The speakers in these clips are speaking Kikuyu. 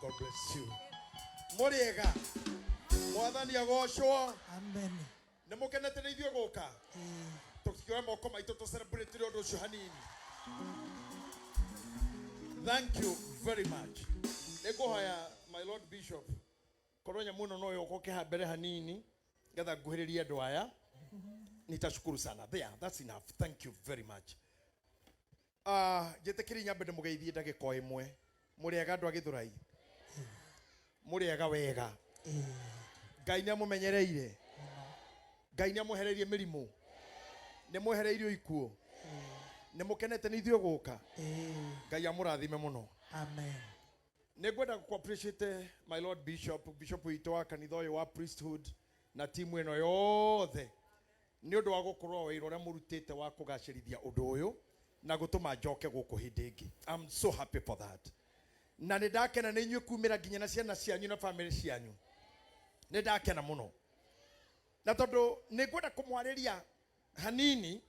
God bless you. Mũrĩega. Mwathani agocwo. Amen. Nĩ mũkenete nĩ ithuĩ gũka. Tũkĩoya moko maitũ tũ celebrate ũndũ ũcio hanini. Thank you very much. Nĩ ngũhoya my Lord Bishop korwo nyamũ ĩno no yũka ũkĩha mbere hanini ngetha nguhĩrĩrie andũ aya. Nitashukuru sana. There, that's enough. Thank you very much. Njĩtĩkĩri nyambe ndĩmũgeithie ndagĩka o ĩmwe. Mũrĩega andũ a Gĩthũrai? Mũrĩega wega. Ngai nĩ amũmenyereire. Ngai nĩ amwehereirie mĩrimũ. Nĩ mwehereirio ikuũ. Nĩ mũkenete nĩ ithuĩ gũka. Ngai amũrathime mũno. Amen. Nĩ ngwenda gũkũ appreciate my Lord Bishop, Bishop witũ wa kanitha ũyũ wa priesthood na timu ĩno yothe nĩ ũndũ wa gũkorwo wĩra ũrĩa mũrutĩte wa kũgacĩrithia ũndũ ũyũ na gũtũma njoke gũkũ hĩndĩ ĩngĩ. I'm so happy for that. Na nĩ ndakena nĩ inyuĩ kumĩra nginya na ciana cianyu na family cianyu. Nĩ ndakena mũno. Na tondũ nĩ ngwenda kũmwarĩria hanini,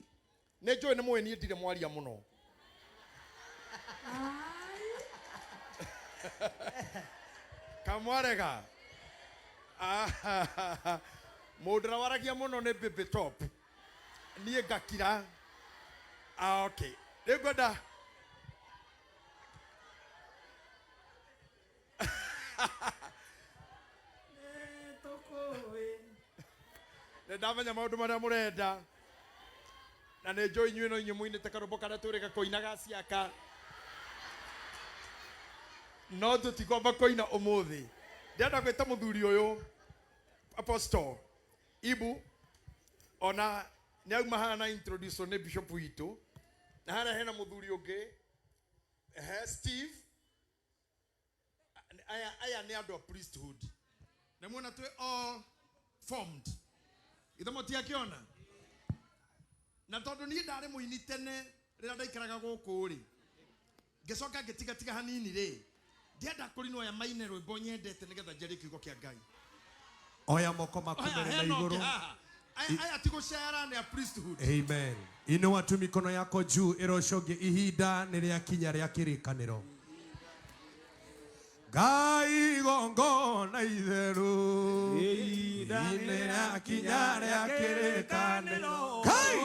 nĩ njũĩ nĩ mũĩ niĩ ndirĩ mwaria mũno. Kamwarega. Mũndũ ũrĩa waragia mũno nĩ Baby Top. Niĩ ngakira. Okay. Rĩu ngwenda nĩ ndamenya maũndũ marĩa mũrenda na nĩ njũĩ inyuĩ no inyuĩ mũinĩte karũmbo karĩa twĩrĩga kũina ga ciaka no tũtikwamba kũina ũmũthĩ. Ndĩrenda gwĩta mũthuri ũyũ Apostle Ibu, ona nĩ auma haha na introduce nĩ bishop witũ, na harĩa hena mũthuri ũngĩ Steve. Aya nĩ andũ a priesthood. Nĩ muona twĩ all formed. Ithe mũtiakĩona? Na tondũ niĩ ndarĩ mũini tene rĩrĩa ndaikaraga gũkũ rĩ, ngĩcoka ngĩtigatiga hanini rĩ, ndienda kũrinwo aya maine rwĩmbo nyendete nĩgetha njarie kiugo kĩa Ngai. Oya moko maku Aya, mbere na hena igũrũ. ũngĩ haha. Aya ti gũcera nĩ a priesthood. Amen. Inua tu mikono yako juu ĩrocogie ihinda nĩ rĩakinya rĩa kĩrĩkanĩro. Ngai igongona itheru, ihinda nĩ rĩakinya rĩa kĩrĩkanĩro. Ngai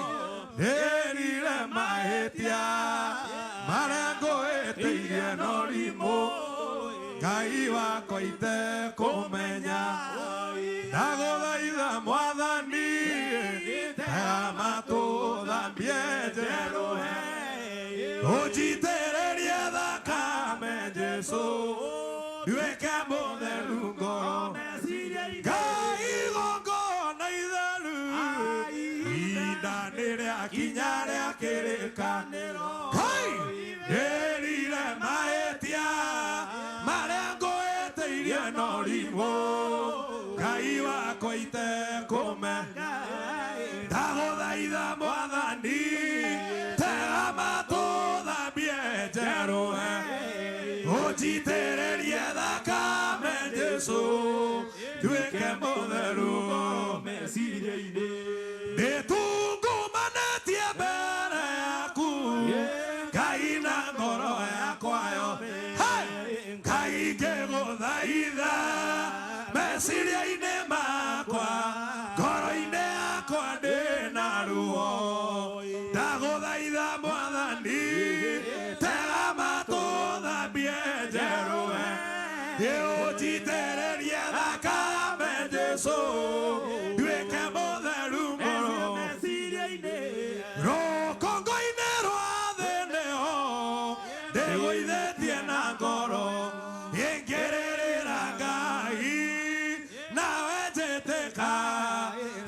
ndĩrire mahĩtia marĩa ngũhĩtĩirie no rimũ. Ngai wakwa itekũmenya, ndagũthaitha Mwathani, tega matũ thambie njerũhe, ũnjitĩrĩrie thakame Jesũ, nduĩke mũtheru ngoro. Ngai igongona itheru, ihinda nĩ rĩakinya rĩa kĩrĩkanĩro. Ngai ndĩrire mahĩtia marĩa ngũhĩtĩirie no rimũ. Ngai wakwa itekũmenya, ndagũthaitha Mwathani, tega matũ thambie njerũhe, ũnjitĩrĩrie thakame Jesũ, nduĩke mũtheru Nĩtungumanĩtie mbere yaku, Ngai na ngoro yakwa yothe. Hey! Ngai ngĩgũthaitha meciria-inĩ makwa, ngoro-inĩ yakwa ndĩna ruo. Ndagũthaitha Mwathani, tega matũ thambie njerũhe, ũnjitĩrĩrie thakame Jesũ, nduĩke mũtheru ngoro. Rũkũngũ-inĩ rwa thĩ nĩho ndĩgũithĩtie na ngoro, ingĩrĩrĩra Ngai nawe njĩtĩka,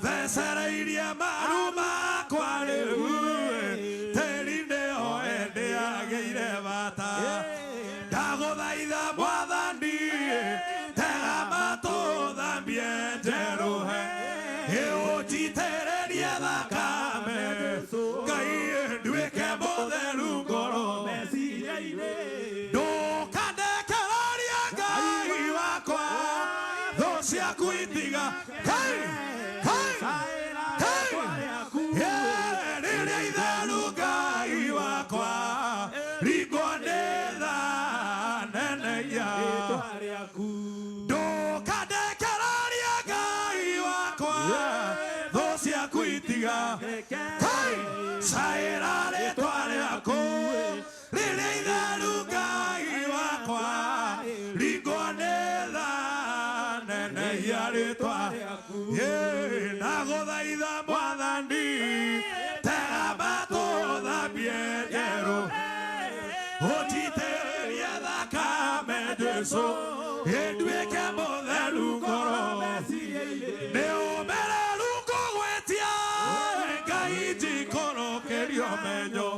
thecereirie maru makwa rĩu, tĩri nĩho ĩndĩagĩire bata. Ndagũthaitha Mwathani, tega matũ thambie njerũhe, ũnjitĩrĩrie thakame Ngai nduĩke mũtheru ngoro. Ndũkandekererie Ngai wakwa, thũ ciaku itiga. Ngai, Ngai, Ngai, yeah, rĩrĩa itheru Ngai wakwa, ringwo nĩ tha nene ia. rĩaku. Ndũkandekererie Ngai wakwa, thũ ciaku itiga. Kai, caĩra rĩtwa rĩaku rĩrĩa itheru Ngai wakwa, ringwo nĩ tha nenehia rĩtwa. Ndagũthaitha Mwathani, tega matũ thambie njerũ, ũnjitĩrĩrie thakame Jesũ, ĩnduĩke mũtheru ngoro. Nĩ ũmereru ngũgwĩtia Ngai njikũrũkĩrio menyo,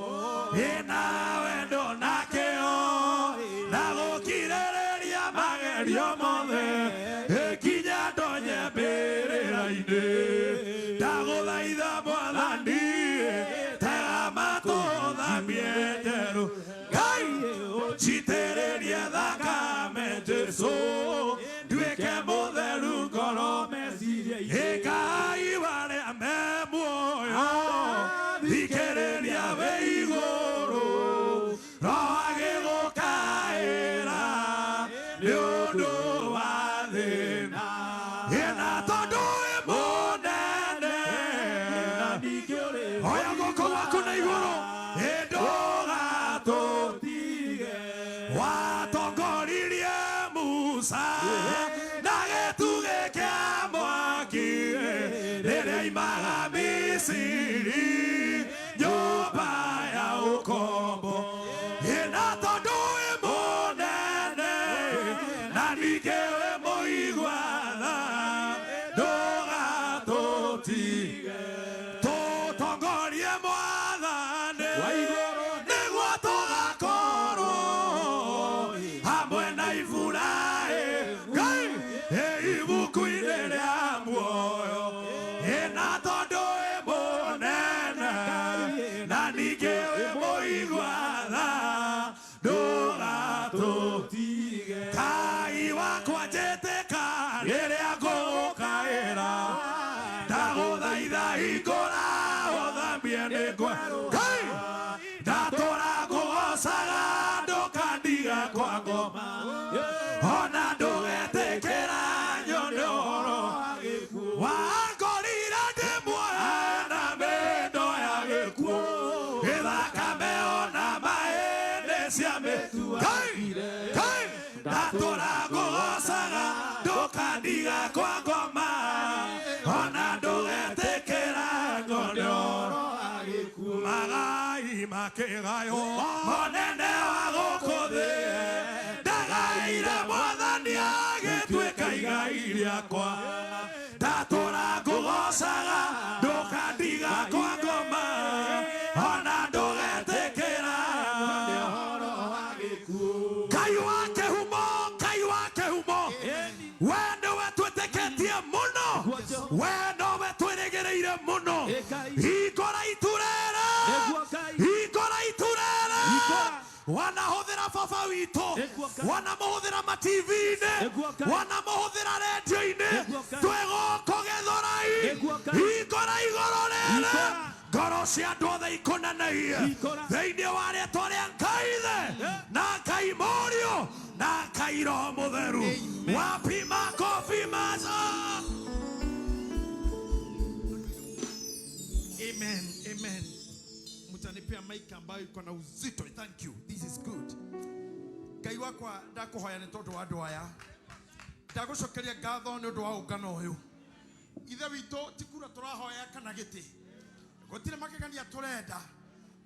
ĩna wendo na kĩo na gũkirĩrĩria magerio mothe, ĩkinya ndonye mbĩrĩra-inĩ. Ndagũthaitha Mwathani, tega matũ thambie njerũ, Ngai njitĩrĩrie thakame Jesũ, nduĩke mũtheru ngoro. Ngai warĩa me muoyo, thikĩrĩria wĩ igũrũ, roho agĩgũkaĩra nĩ ũndũ wa thĩna. Ĩna tondũ wĩ mũnene, oya guoko gwaku na igũrũ, ĩndũgatũtige. Watongoririe Musa na gĩtugĩ kĩa mwaki rĩrĩa oimaga Misiri, nyũmba ya ũkombo. Ĩna tondũ wĩ mũnene na ningĩ wĩ mũigua tha, ndũgatũtige. Tũtongorie Mwathani nĩguo tũgakorwo hamwe na Iburahĩmu. Ngai, ĩ ibuku-inĩ rĩa muoyo. Ĩna tondũ wĩ mũnene na ningĩ wĩ mũigua tha, ndũgatũtige. Ngai wakwa njĩtĩka rĩrĩa ngũgũkaĩra, ndagũthaitha hingũra ũthambie nĩ ngwe. Ngai, ndatũra ngũgocaga ndũkandiga kwa ngoma, ona ndũgetĩkĩra nyone ũhoro wangorire ndĩ muoyo na mĩndo ya gĩkuũ, gĩthakame ona maĩ nĩ ciamĩtua. Ngai, Ngai, ndatũra ngũgocaga ndũkandiga kwa ngoma, ona ndũgetĩkĩra nyone ũhoro magai makĩgaywo monene wa gũkũ thĩ, ndagaire Mwathani agĩtuĩka igai rĩakwa. Ndatũra ngũgocaga ndũkandiga kwa ngoma, ona ndũgetĩkĩra. Ngai wa kĩhumo, Ngai wa kĩhumo, we nĩwe twĩtĩkĩtie mũno, we nowe twĩrĩgĩrĩire mũno. Hingũra itu rĩrĩ, hingũra itu rĩrĩ. Wanahũthĩra baba witũ, wanamũhũthĩra ma-TV-inĩ, wanamũhũthĩra rendio-inĩ, twĩ gũkũ Gĩthũrai. Hingũra igũrũ rĩrĩ, ngoro cia andũ othe ikũneneie thĩinĩ wa rĩtwa rĩa Ngai Ithe na Ngai Mũriũ na Ngai Roho Mũtheru. Wapi makofi maza? Amen, amen. Mtanipea mic ambayo iko na uzito. Thank you. This is good. Ngai wakwa ndakũhoya nĩ tondũ wa andũ aya. Ndagũcokeria ngatho nĩ ũndũ wa ũngano ũyũ. Ithe witũ ti kura tũrahoya kana gĩtĩ. Gũtirĩ magegania tũrenda,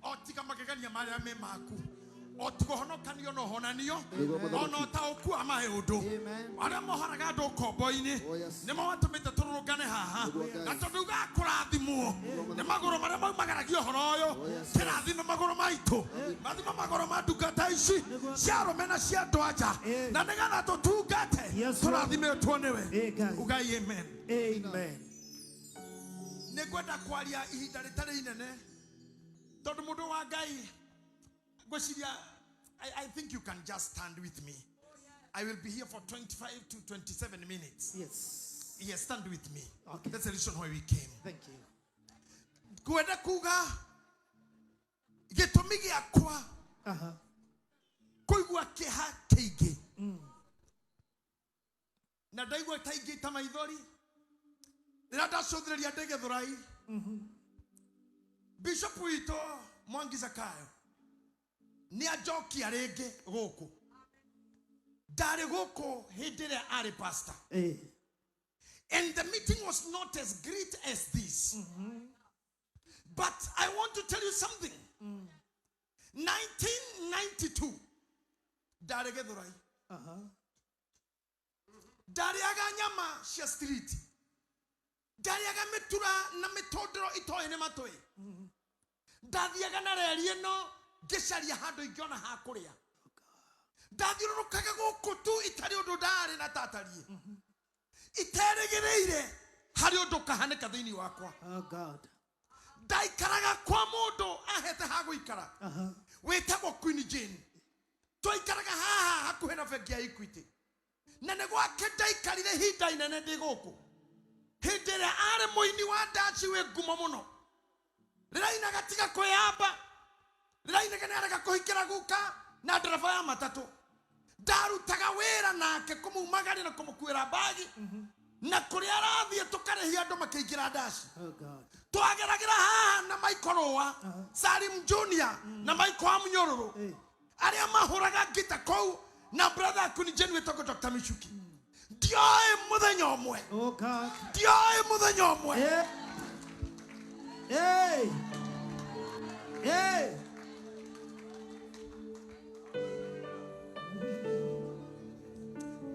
o tiga magegania marĩa me maku. O tiga ũhonokanio na ũhonanio, ona ũtaũku wa maũndũ. Arĩa mohoraga andũ ũkombo-inĩ, nĩmo matũmĩte tũrũrũngane haha. Na tondũ ugaga kũrathimwo nĩ magũrũ marĩa maumagaragia ũhoro ũyũ, kĩrathime magũrũ maitũ, rathima magũrũ ma ndungata ici cia arũme na cia andũ anja, na nĩgetha tũtungate tũrathimĩtwo nĩwe. Ugai amen. Amen. Nĩ ngwenda kwaria ihinda rĩtarĩ inene, tondũ mũndũ wa Ngai ngwĩciria I think you can just stand with me. I will be here for 25 to 27 minutes. Yes. Yes, stand with me. Okay. That's the reason why we came. Thank you. Ngwenda kuga gĩtũmi gĩakwa kũigua kĩeha kĩingĩ Na ndaigua ta ingĩita maithori rĩrĩa ndacũthĩrĩria ndĩ Gĩthũrai. Bishop witũ Mwangi Zakayo nĩ anjokia rĩngĩ gũkũ. Ndarĩ gũkũ hĩndĩ ĩrĩa arĩ pastor. And the meeting was not as great as this. But I want to tell you something. 1992 ndarĩ Gĩthũrai. Ndarĩaga nyama cia street, ndarĩaga mĩtura na mĩtũndĩro itoĩ nĩ matũĩ. Ndathiaga na reri ĩno ngĩcaria handũ ingĩona ha kũrĩa. Ndathiũrũrũkaga gũkũ tu itarĩ ũndũ ndarĩ na tatariĩ, iterĩgĩrĩire harĩ ũndũ ũkahanĩka thĩinĩ wakwa. Oh God. Ndaikaraga kwa mũndũ ahete ha gũikara wĩtagwo Queen Jane. Twaikaraga haha hakuhĩ na bengi ya Equity, na nĩ gwake ndaikarire ihinda inene ndĩ gũkũ hĩndĩ ĩrĩa arĩ mũini wa ndaci wĩ ngumo mũno. Rĩrĩa ainaga tiga kwĩyamba, rĩrĩa ainaga nĩ arega kũhikĩra guka na ndereba ya matatũ. Ndarutaga wĩra nake kũmumagaria na kũmũkuĩra mbagi, na kũrĩa arathiĩ tũkarĩhia andũ makĩingĩra ndaci. Oh God. Twageragĩra haha na Michael Rũa, Salim Junior na Michael wa Mũnyororo, arĩa mahũraga ngita kũu, na brother aku ni Jane wĩtagwo Dr. Michuki. Ndioĩ mũthenya ũmwe. Oh God. Ndioĩ mũthenya ũmwe. Hey. Hey. Hey.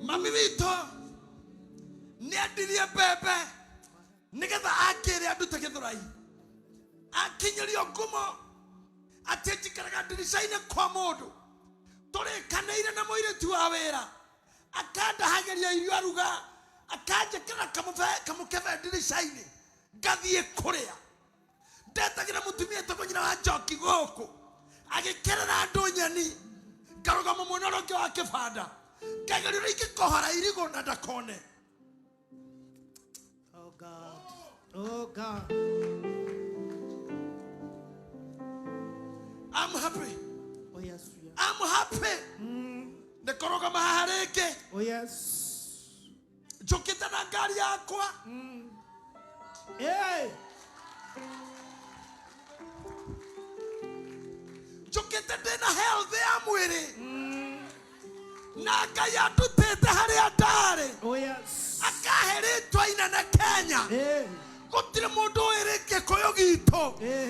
Mami witũ nĩ endirie mbembe nĩgetha angĩre andute Gĩthũrai, akinyĩrio ngumo atĩ njikaraga ndirica-inĩ kwa mũndũ tũrĩkanĩire na mũirĩtu wa wĩra, akandahagĩria irio aruga, akanjĩkĩra kamũkebe ndirica-inĩ ngathiĩ kũrĩa. Ndetagĩra mũtumia etagwo nyina wa Njoki gũkũ agĩkerera andũ nyeni, ngarũgama mwena ũrĩa ũngĩ wa kĩbanda, ngageria ũrĩa ingĩkohora irigũ na ndakone. Oh God. Oh God. I'm happy. Oh yes. We are. I'm happy. Nĩ kũrũgama haha rĩngĩ. Oh yes. Njũkĩte na ngari yakwa. Hey. Njũkĩte ndĩna health ya mwĩrĩ. Na Ngai andutĩte harĩa ndarĩ. Oh yes. Akahe rĩtwa inene Kenya. Hey. Gũtirĩ mũndũ ũĩ Gĩkũyũ gitũ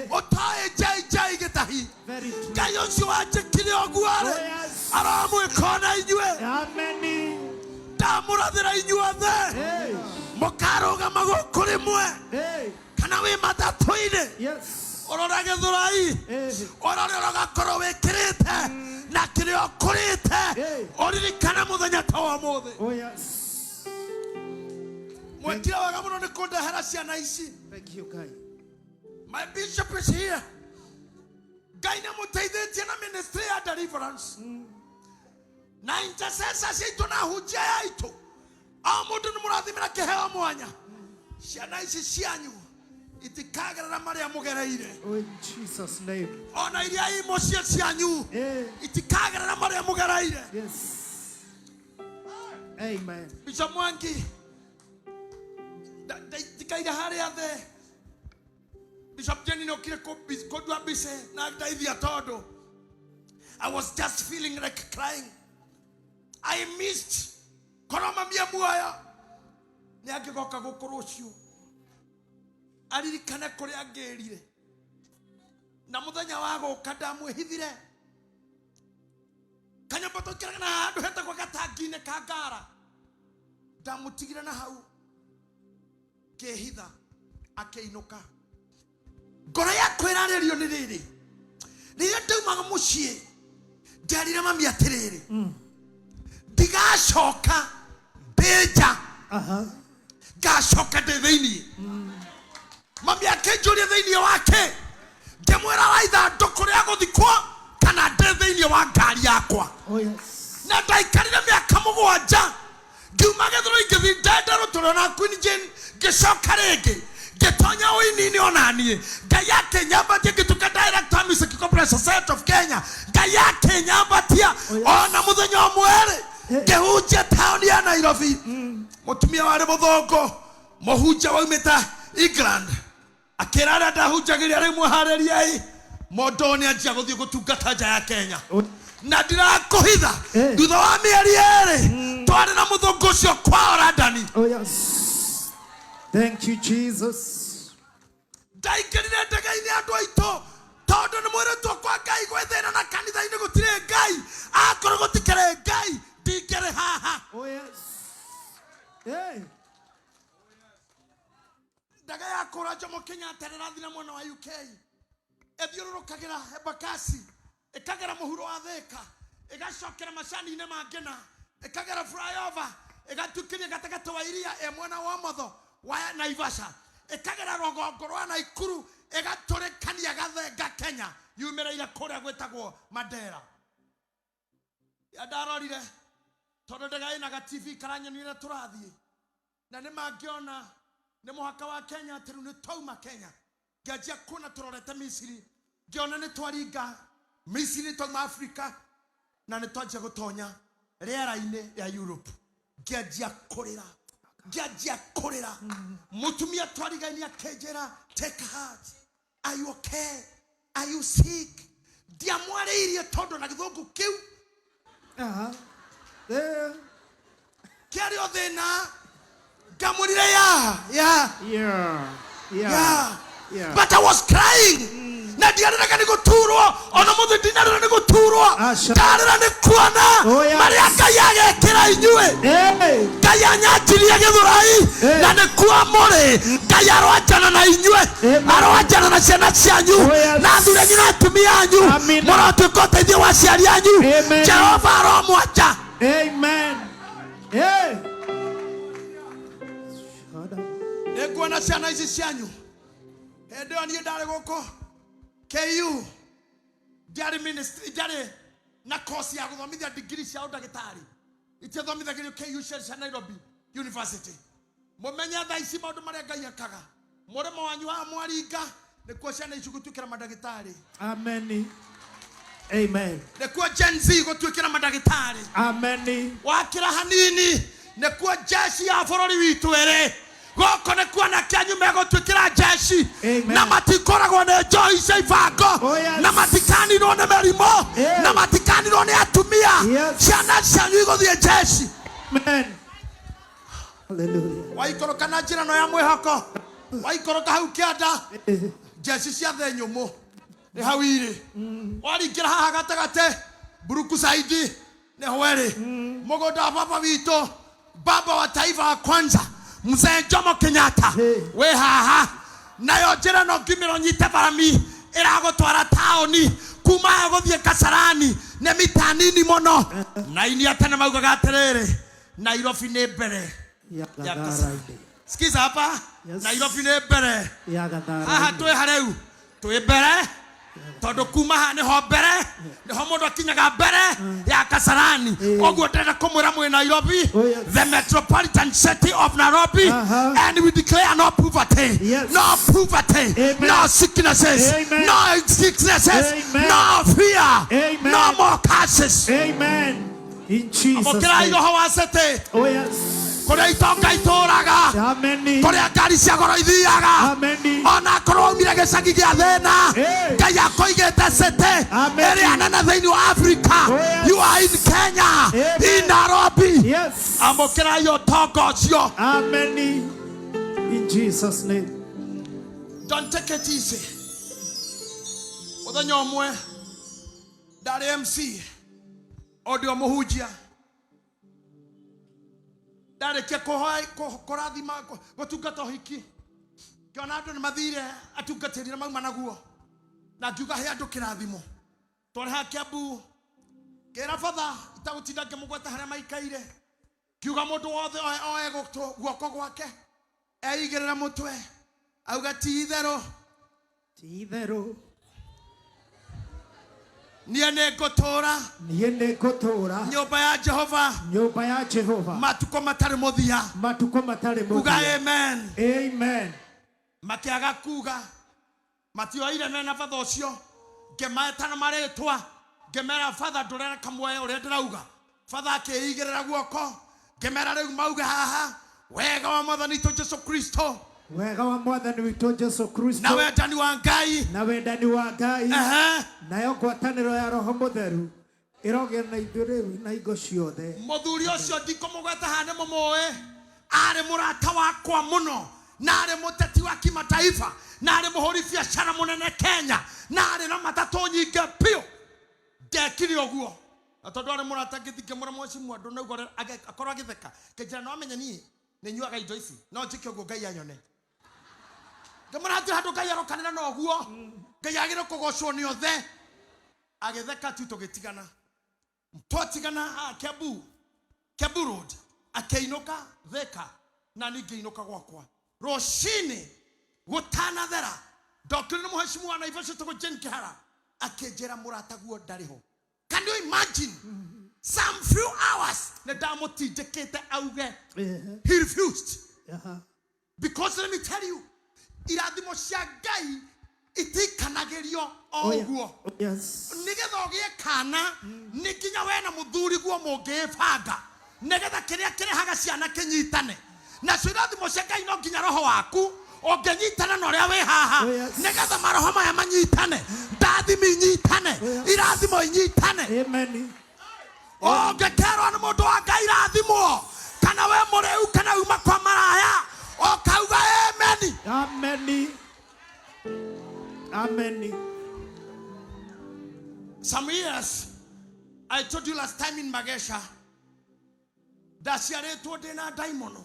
ũtoĩ JJ Gĩtahi. Very true. Ngai ũcio wanjĩkire ũguo rĩ, Oh, yes. aramwĩka ona inyuĩ. Amen. Ndamũrathĩra inyuothe. Hey. Mũkarũgama gũkũ rĩmwe Hey. kana wĩ matatũ-inĩ. Yes. Ũrora Gĩthũrai, Hey. ũrore ũrĩa ũgakorwo wĩkĩrĩte na kĩrĩa ũkũrĩte, ũririkane mũthenya ta wa ũmũthĩ. Oh yes. Mwekire wega mũno nĩ kũndehera ciana ici. Thank you, Guy. My bishop is here. Ngai nĩ amũteithĩtie na ministry ya deliverance na intercessors itũ na hunjia ya itũ. O mũndũ nĩ mũrathimĩra kĩheo mwanya. Ciana ici cianyu itikagerera marĩa mũgereire. Oh, in Jesus' name. Ona iria i mũciĩ cianyu itikagerera marĩa mũgereire. Yes. Amen. Bishop Mwangi ndikaire harĩa thĩ. Bishop Jenny nĩokire kũndua mbica na ndeithia tondũ I was just feeling like crying. I missed korwo mami e muoyo nĩ angĩgoka gũkũ rũciũ aririkane kũrĩa ngĩrire, na mũthenya wa gũka ndamwĩhithire kanyũmba tũikaraga na handũ hetagwo gatangi-inĩ ka ngara, ndamũtigire na hau ngĩhitha akĩinũka. Ngoro yakwa ĩrarĩrio nĩ rĩrĩ, rĩrĩa ndaumaga mũciĩ nderire mami atĩrĩrĩ, ndigacoka ndĩ nja, ngacoka ndĩ thĩiniĩ. Mami akĩnjũria thĩiniĩ wake, ngĩmwĩra wa ithandũkũ rĩa gũthikwo kana ndĩ thĩiniĩ wa ngari yakwa. Oh yes. Na ndaikarire mĩaka mũgwanja ngiuma Gĩthũrai ngĩthiĩ Ndenderũ tũrĩ na Queen Jane, ngĩcoka rĩngĩ ngĩtonya ũini-inĩ ona niĩ. Ngai akĩnyambatia ngĩtuĩka director wa Music Corporation Society of Kenya. Ngai akĩnyambatia Oh, yes. ona mũthenya ũmwe rĩ, Ngĩhunjia taũni ya Nairobi, mũtumia warĩ mũthũngũ, mũhunjia waumĩte England, akĩra arĩa ndahunjagĩria, rĩu mwĩharĩriei, mũndũ ũyũ nĩanjia gũthiĩ gũtungata nja ya Kenya. Na ndirakũhitha, thutha wa mĩeri 2 twarĩ na mũthũngũ ũcio kwao London. Oh yes. Thank you, Jesus. Ndaingĩrire ndege-inĩ andũ aitũ, tondũ nĩ mwĩrĩtwo kwa Ngai gwĩ thĩna na kanitha-inĩ gũtirĩ Ngai. Akorwo gũtikĩrĩ Ngai, ndingĩrĩ haha. Oh yes. Hey. Ndege ya kũra Jomo Kenyatta ĩrathiĩ na mwena wa UK, ĩthiũrũrũkagĩra Embakasi, ĩkagera mũhuro wa Thĩka, ĩgacokera macani-inĩ ma Ngĩna, ĩkagera flyover, ĩgatuĩkĩria gatagatĩ wa iria ĩ mwena wa ũmotho wa Naivasha, ĩkagera rũgongo rwa Naikuru, ĩgatũrĩkania gathenga Kenya, yumĩrĩire kũrĩa gwĩtagwo Mandera. Ya ndarorire tondũ ndege ĩna ga TV karanyonire tũrathiĩ, na nĩ mangĩona nĩ mũhaka wa Kenya atĩ rĩu nĩ twauma Kenya. Ngĩanjia kuona tũrorete Misiri, ngĩona nĩ twaringa Misiri, twauma Afrika, na nĩ twanjia gũtonya rĩera-inĩ rĩa Europe. Ngĩanjia kũrĩra, ngĩanjia kũrĩra. Mũtumia twarigainie akĩnjĩra, take heart, are you okay, are you sick? Ndiamwarĩirie tondũ na gĩthũngũ kĩu There. kĩarĩ o thĩna. Ngamwĩrire ya ya Yeah. Yeah. yeah. Yeah. But I was crying. Na ndiarĩraga nĩ gũturwo, ona mũthĩ ndinarĩra nĩ gũturwo. Aca. Ndarĩra nĩ kuona Oh, yes. marĩa Ngai agekĩra inyuĩ. Hey. Ngai anyanjirie gĩthũrai, na nĩ kuo mũrĩ. Ngai aroanjana na inyuĩ, Amen. aroanjana na ciana cianyu, Oh, yes. na athuri anyu na atumia anyu. Amina. Mũrotuĩka ũteithio wa aciari anyu. Amen. Jehova aromwanja. Amen. Hey. Nĩnguona ciana ici cianyu. Hĩndĩ ĩyo niĩ ndarĩ gũkũ KU, ndiarĩ ministry, ndiarĩ na course ya gũthomithia degree cia ũndagĩtarĩ, itiathomithagĩrio KU cia Nairobi University. Mũmenye thaa ici maũndũ marĩa Ngai ekaga. Mũrĩmo wanyu wa mwaringa nĩkuo ciana ici gũtuĩkĩra mandagĩtarĩ. Amen. Amen. Nĩkuo Gen Z gũtuĩkĩra mandagĩtarĩ. Amen. Wakĩra hanini nĩkuo jeshi ya bũrũri witũ ĩrĩ. Gũkũ nĩkuo anake anyu megũtuĩkĩra jeshi. Amen. Na matikoragwo nĩ njohi cia ibango. Oh, yes. Na matikaninwo nĩ mĩrimũ. Yeah. Na matikaninwo nĩ atumia. Yes. Ciana cianyu igũthiĩ jeshi. Amen. Hallelujah. Waikũrũka na njĩra ĩno ya mwĩhoko, waikũrũka hau kĩanda, jeshi cia thĩ nyũmũ nĩ hau irĩ. Waringĩra haha gatagatĩ, Brookside nĩho ĩrĩ. Mũgũnda wa baba witũ, baba wa taifa wa kwanza, Mzee Jomo Kenyatta, wĩ haha. Nayo njĩra ĩno ngiumĩra ũnyite barami ĩragũtwara taũni, kuma haha gũthiĩ Kasarani nĩ mita nini mũno. Na inia tene maugaga atĩrĩrĩ, Nairobi nĩ mbere Ya ya Gatharaini. Sikiza hapa. Yes. Nairobi nĩ mbere. Ya Haha Gatharaini. twĩ harĩu, twĩ mbere, tondũ kuma haha nĩho mbere, nĩho mũndũ akinyaga mbere ya Kasarani. Ũguo ndĩrenda kũmwĩra mwĩ Nairobi, Oh, yes. the metropolitan city of Nairobi, and we declare no poverty, Yes. no poverty, Amen. no sicknesses, Amen. no sicknesses, Amen. no fear, Amen. no more curses. Amen. In Jesus' Amũkĩrai name. roho wa city, Oh yes. kũrĩa itonga itũraga, Amen. kũrĩa ngari cia goro ithiaga. Amen. Ona akorwo waumire gĩcagi gĩa thĩna, Hey. Ngai akũigĩte city Amen. ĩrĩa nene thĩinĩ wa Africa. Oh, yes. You are in Kenya, Amen. in Nairobi. Yes. Amũkĩrai ũtonga ũcio. Amen. In Jesus' name. Don't take it easy. Mũthenya ũmwe ndarĩ MC, o ndĩ o mũhunjia, ndarĩkia kũrathima, gũtungata ũhiki, ngĩona andũ nĩ mathire atungatĩri na mauma naguo, na ngiuga he andũ kĩrathimo. Twarĩ haha Kiambu, ngĩra batha itagũtinda ngĩmũgweta harĩa maikaire, ngiuga mũndũ wothe oe guoko gwake eigĩrĩre mũtwe, auga ti itherũ, Ti itherũ niĩ nĩ ngũtũũra niĩ nĩ ngũtũũra nyũmba ya Jehova nyũmba ya Jehova matukũ matarĩ mũthia. matukũ matarĩ Uga mũthia. amen. Amen. Makĩaga kuga, matioire mena batha ũcio, ngĩmetana marĩtwa, ngĩmera batha ndũrera kamwe ũrĩa ndĩrauga. Father akĩigĩrĩra guoko, ngĩmera rĩu mauge haha, wega wa Mwathani witũ Jesu Kristo Wega wa Mwathani witũ Jesu na Kristo wendani wa Ngai, na wendani wa Ngai ehe, nayo ngwatanĩro ya Roho Mũtheru ĩrogĩa na ithuĩ rĩu na hingo ciothe. Mũthuri ũcio ndikũmũgweta haha nĩ mũmũĩ, arĩ mũrata wakwa mũno, na arĩ mũteti wa kimataifa, na arĩ mũhũri biacara mũnene Kenya, na arĩ na matatũ nyingĩ biũ. Ndekire ũguo na tondũ arĩ mũrata, ngĩthiĩ ngĩmwĩra, mheshimiwa, ndũnauga akorwo agĩtheka, ngĩnjĩra no amenye niĩ nĩ nyuaga indo ici, no njĩke ũguo Ngai anyone. Ngĩmwĩra hatirĩ handũ Ngai arokanĩra na ũguo, Ngai agĩrĩirwo kũgocwo nĩ othe. Agĩtheka tu, tũgĩtigana. Twatigana haha Kiambu Road, akĩinũka Thika na niĩ ngĩinũka gwakwa. Rũcinĩ gũtanathera, ndokire nĩ mũhecimu wa Naivasha wĩtagwo Jane Kĩhara, akĩnjĩra mũrataguo ndarĩ ho. Can you imagine? Some few hours nĩ ndamũtindĩkĩte auge. He refused. Because let me tell you, irathimo cia Ngai itikanagĩrio o ũguo. Nĩgetha ũgĩe kana nĩ nginya we na mũthuri guo mũngĩĩbanga, nĩgetha kĩrĩa kĩrehaga ciana kĩnyitane. Nacio irathimo cia Ngai no nginya roho waku ũngĩnyitana na ũrĩa wĩ haha, Oh, yes. nĩgetha maroho maya manyitane, ndathimi inyitane, Oh, yes. irathimo inyitane. Amen. Ũngĩkerwo nĩ mũndũ wa Ngai rathimwo, kana we mũrĩu kana uma kwa maraya, ũkauga amen. Amen. Amen. Some years, I told you last time in Magesha, ndaciarĩtwo ndĩna ndaimono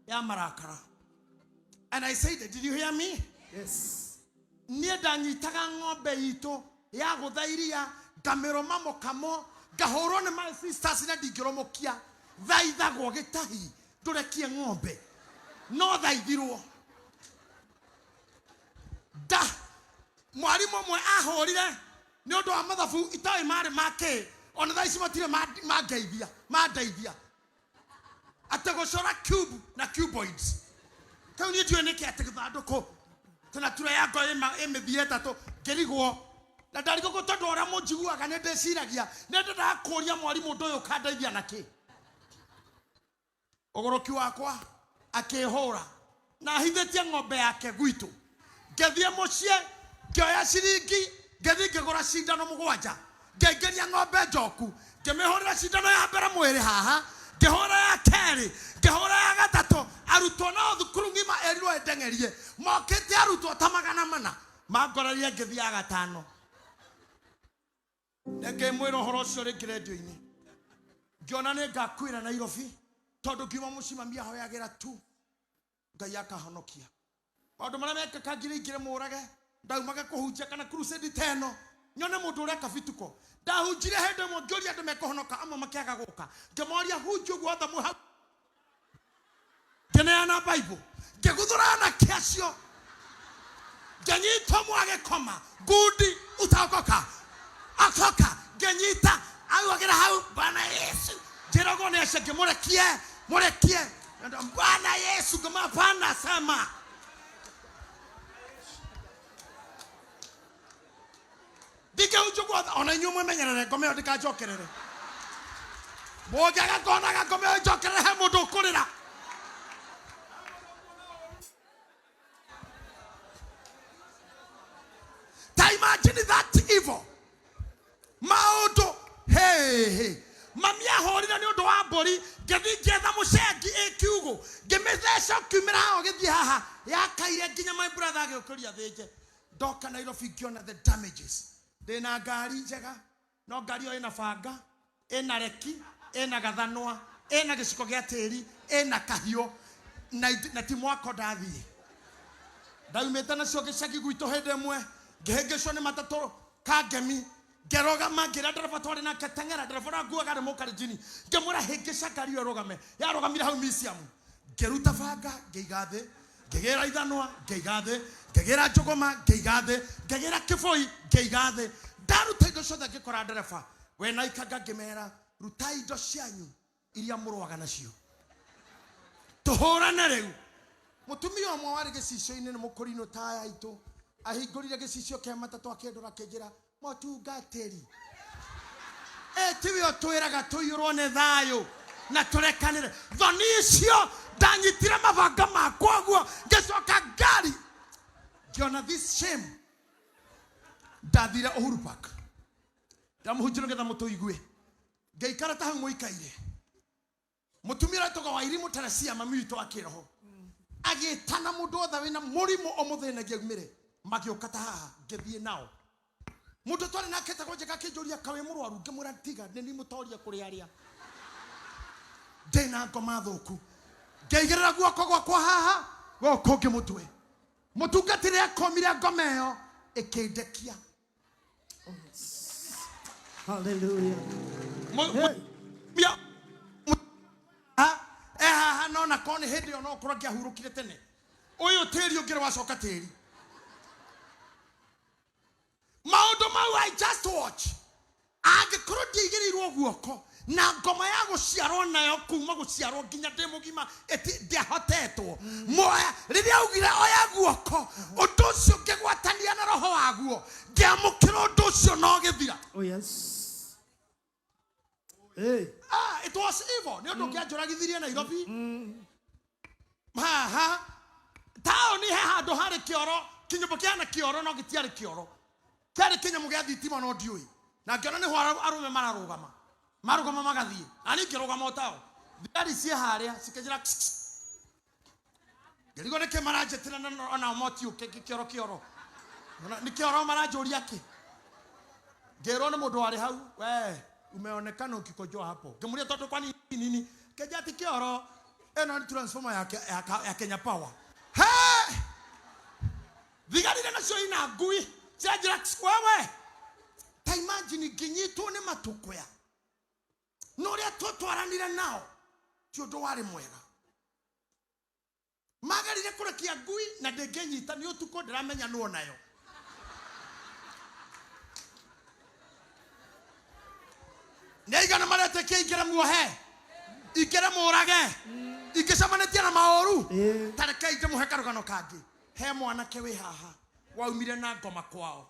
ya marakara. And I said, did you hear me? Yes. Niĩ ndanyitaga ng'ombe itũ ya gũtha iria, ngamĩrũma mũkamo, ngahũrwo nĩ my sisters na ndingĩrũmũkia. Thaithagwo gĩtahi ndũrekie ng'ombe, no thaithirwo. Da mwarimũ ũmwe ahũrire nĩ ũndũ wa mathabu itoĩ marĩ ma kĩ, ona thaa ici matirĩ mangeithia mandeithia, atĩ gũcora cube na cuboids kau niĩ ndiũĩ nĩkĩ, atĩ gĩthandũkũ tena tura ya ngo ĩ mĩthia ĩtatũ. Ngĩrigwo na ndarigwo tondũ ũrĩa mũnjiguaga nĩ ndĩciragia, nĩ ndendaga kũũria mwarimũ ũndũ ũyũ ũkandeithia na kĩ. Ũgũrũki wakwa akĩhũra na ahithĩtie ng'ombe yake gwitũ. Ngĩthiĩ mũciĩ, ngĩoya ciringi, ngĩthiĩ ngĩgũra cindano 7, ngĩingĩria ng'ombe njoku, ngĩmĩhũrĩra cindano ya mbere mwĩrĩ haha, ngĩhũra ya kerĩ, ngĩhũra ya gatatũ. Arutwo nao thukuru ng'ima ĩrirwo ĩndeng'erie, mokĩte arutwo ta 400, mangorerie ngĩthiĩ ya gatano. Ngĩmwĩra ũhoro ũcio rĩngĩ rendio-inĩ, ngĩona nĩ ngakuĩra Nairobi, tondũ ngiuma mũciĩ mami ahoyagĩra tu Ngai akahonokia. Maũndũ marĩa mekĩka ngiri ingĩrĩ mũrage, ndaumaga kũhunjia kana crusade ta ĩno, nyone mũndũ ũreka bituko. Ndahunjire hĩndĩ ĩmwe, ngĩũria andũ mekũhonoka, amwe makĩaga gũka, ngĩmoria hunjia ũguo othe mwĩ hau, ngĩneana Bible, ngĩguthũra anake acio, ngĩnyita ũmwe agĩkoma ngundi, utaokoka akoka, ngĩnyita augagĩra hau Bwana Yesu, njĩragwo nĩ acio, ngĩmũrekie mũrekie Bwana Yesu, ngĩmwĩra Bwana sema. Ndingĩhunjia ũguo othe, ona inyuĩ mwĩmenyerere ngome ĩyo ndĩkanjokerere. Mũngĩaga kuonaga ngome ĩyo ĩnjokerere, he mũndũ ũkũrĩra. Ta imagine that evil. Maũndũ, hey, hey. Mami ahũrire nĩ ũndũ wa mbũri, ngĩthiĩ ngĩetha mũcengi ĩ kiugũ, ngĩmĩtheca ũkiumĩra haha ũgĩthiĩ haha, yakaire nginya my brother agĩũkĩria thĩnje. Ndoka Nairobi ngĩona the damages. Ndĩna ngari njega, no ngari ĩyo ĩna banga, ĩna reki, ĩna gathanwa, ĩna gĩciko gĩa tĩri, ĩna kahiũ, na ti mwako ndathiĩ. Ndaumĩte nacio gĩcagi gwitũ hĩndĩ ĩmwe, ngĩhĩngĩcwo nĩ matatũ kangemi, ngĩrũgama, ngĩra ndereba twarĩ nake teng'era, ndereba ũrĩa nguaga arĩ mũkalenjini, ngĩmwĩra hĩngĩca ngari ĩyo ĩrũgame. Yarũgamire hau museum. Ngĩruta banga, ngĩiga thĩ, ngĩgĩra ithanwa, ngĩiga thĩ, ngĩgĩra njũgũma, ngĩiga thĩ, ngĩgĩra kĩbũi, ngĩiga thĩ. Ndaruta indo ciothe ngĩkora ndereba we na ikanga, ngĩmera rutai indo cianyu iria mũrũaga nacio, tũhũrane rĩu. Mũtumia ũmwe warĩ gĩcicio-inĩ nĩ mũkũrinũ taya itũ, ahingũrire gĩcicio kĩa matatũ, akĩndora, akĩnjĩra mũtungatĩri. Tiwe ũtwĩraga tũiyũrwo nĩ thayũ na tũrekanĩre. Thoni icio ndanyitire mabanga makwa ũguo, ngĩcoka ngari ngĩona this shame. Ndathire Uhuru Park, ndamũhunjĩra nĩgetha mũtũigue. Ngĩikara ta hau mũikaire, mũtumia ũretagwo Wairimũ Teresia, mami witũ wa kĩroho, agĩtana mũndũ wothe wĩna mũrimũ ũmũthĩnagia aumĩre. Magĩũka ta haha, ngĩthiĩ nao. Mũndũ twarĩ nake etagwo Njega akĩnjũria, kawĩ mũrwaru? Ngĩmwĩra, tiga, nĩ niĩ mũtoria kũrĩ arĩa ndĩna ngoma thũku. Ngĩigĩrĩra guoko gwakwa haha, gũkũ ũngĩ mũtwe. Mũtungatĩri akomire ngoma ĩyo ĩkĩndekia. Hallelujah. E haha nona korwo nĩ hĩndĩ ĩyo no ũkorwo ngĩahurũkire tene. Ũyũ tĩri ũngĩrĩ wacoka tĩri. Maũndũ mau I just watch. Angĩkorwo ndiaigĩrĩirwo guoko na ngoma ya gũciarwo nayo kuma gũciarwo nginya ndĩ mũgima ndiahotetwo moya. Rĩrĩa augire oya guoko, ũndũ ũcio ngĩgwatania na roho waguo, ngĩamũkĩra ũndũ ũcio na ũgĩthira. Oh yes. Hey. Ah, it was evil. Nĩ ũndũ ũngĩanjũragithirie Nairobi haha taũni. He handũ harĩ kĩoro, kĩnyũmba kĩhana kĩoro, no gĩtiarĩ kĩoro, kĩarĩ kĩnyamũ gĩa thitima, no ndiũĩ. Na ngĩona nĩho arũme mararũgama, marũgama magathiĩ, na niĩ ngĩrũgama o tao. Thigari ciĩ harĩa cikĩnjĩra, ngĩrigwo nĩkĩ maranjĩtĩra, na onao motiũke kĩoro kĩoro. Ona nĩ kĩoro maranjũria kĩ. Ngĩrwo nĩ mũndũ warĩ hau, we umeonekana ukikojoa hapo. Ngĩmũria, tondũ kwani nini? Kĩnja ti kĩoro, ĩno nĩ transformer ya Kenya Power. He thigari iria nacio ina ngui cianjĩra, wewe ta imagine ngĩnyitwo nĩ matũkũya na ũrĩa twatwaranire nao ti ũndũ warĩ mwega. Magerire kũrekia ngui na ndĩngĩnyita, nĩ ũtukũ, ndĩramenya nũ nayo. Nĩ aigana maretĩkia ingĩre muohe, ingĩre mũrage, ingĩcemanĩtie na maũru? Ta rekei ndĩmũhe karũgano kangĩ. He mwanake wĩ haha waumire na ngoma kwao,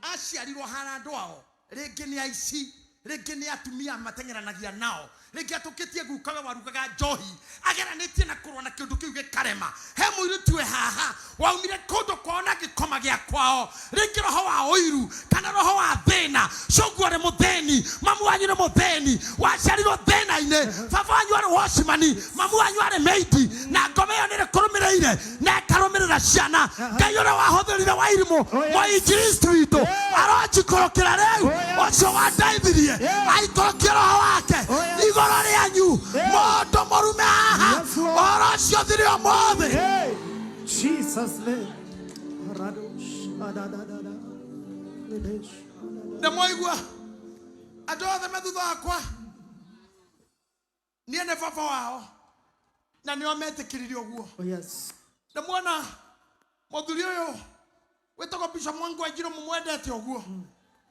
aciarirwo hana andũ ao, rĩngĩ nĩ aici, rĩngĩ nĩ atumia mateng'eranagia nao, rĩngĩ atũkĩtie gukawe warugaga njohi, ageranĩtie na kũrũa na kĩũndũ kĩu gĩkarema. He mũirĩtu wĩ haha waumire kũndũ kwao na gĩkoma gĩa kwao, rĩngĩ roho wa ũiru kana roho wa thĩna. Cũguo arĩ mũthĩni, mamu wanyu nĩ mũthĩni, waciarirwo thĩna-inĩ, baba wanyu arĩ wocimani, mamu wanyu arĩ meidi, na ngoma ĩyo nĩ ĩrĩkũrũmĩrĩire na ĩkarũmĩrĩra ciana. Ngai ũrĩa wahũthĩrire Wairimũ, mũinjilisti witũ, aronjikũrũkĩra rĩu. Ũcio wandeithirie aikũrũkie roho wake igũrũ rĩanyu, mũndũ mũrume haha. Yes, Lord. Ũhoro ũcio thire ũmũthĩ. Hey. Jesus name. Radosh. Adadadada. Redesh. Nĩ mwaigua andũ othe me thutha wakwa, niĩ nĩ baba wao na nĩo metĩkĩrire ũguo. Oh yes. Nĩ muona mũthuri ũyũ wĩtagwo Bishop Mwangi wa Njirũ, mũmwendete ũguo,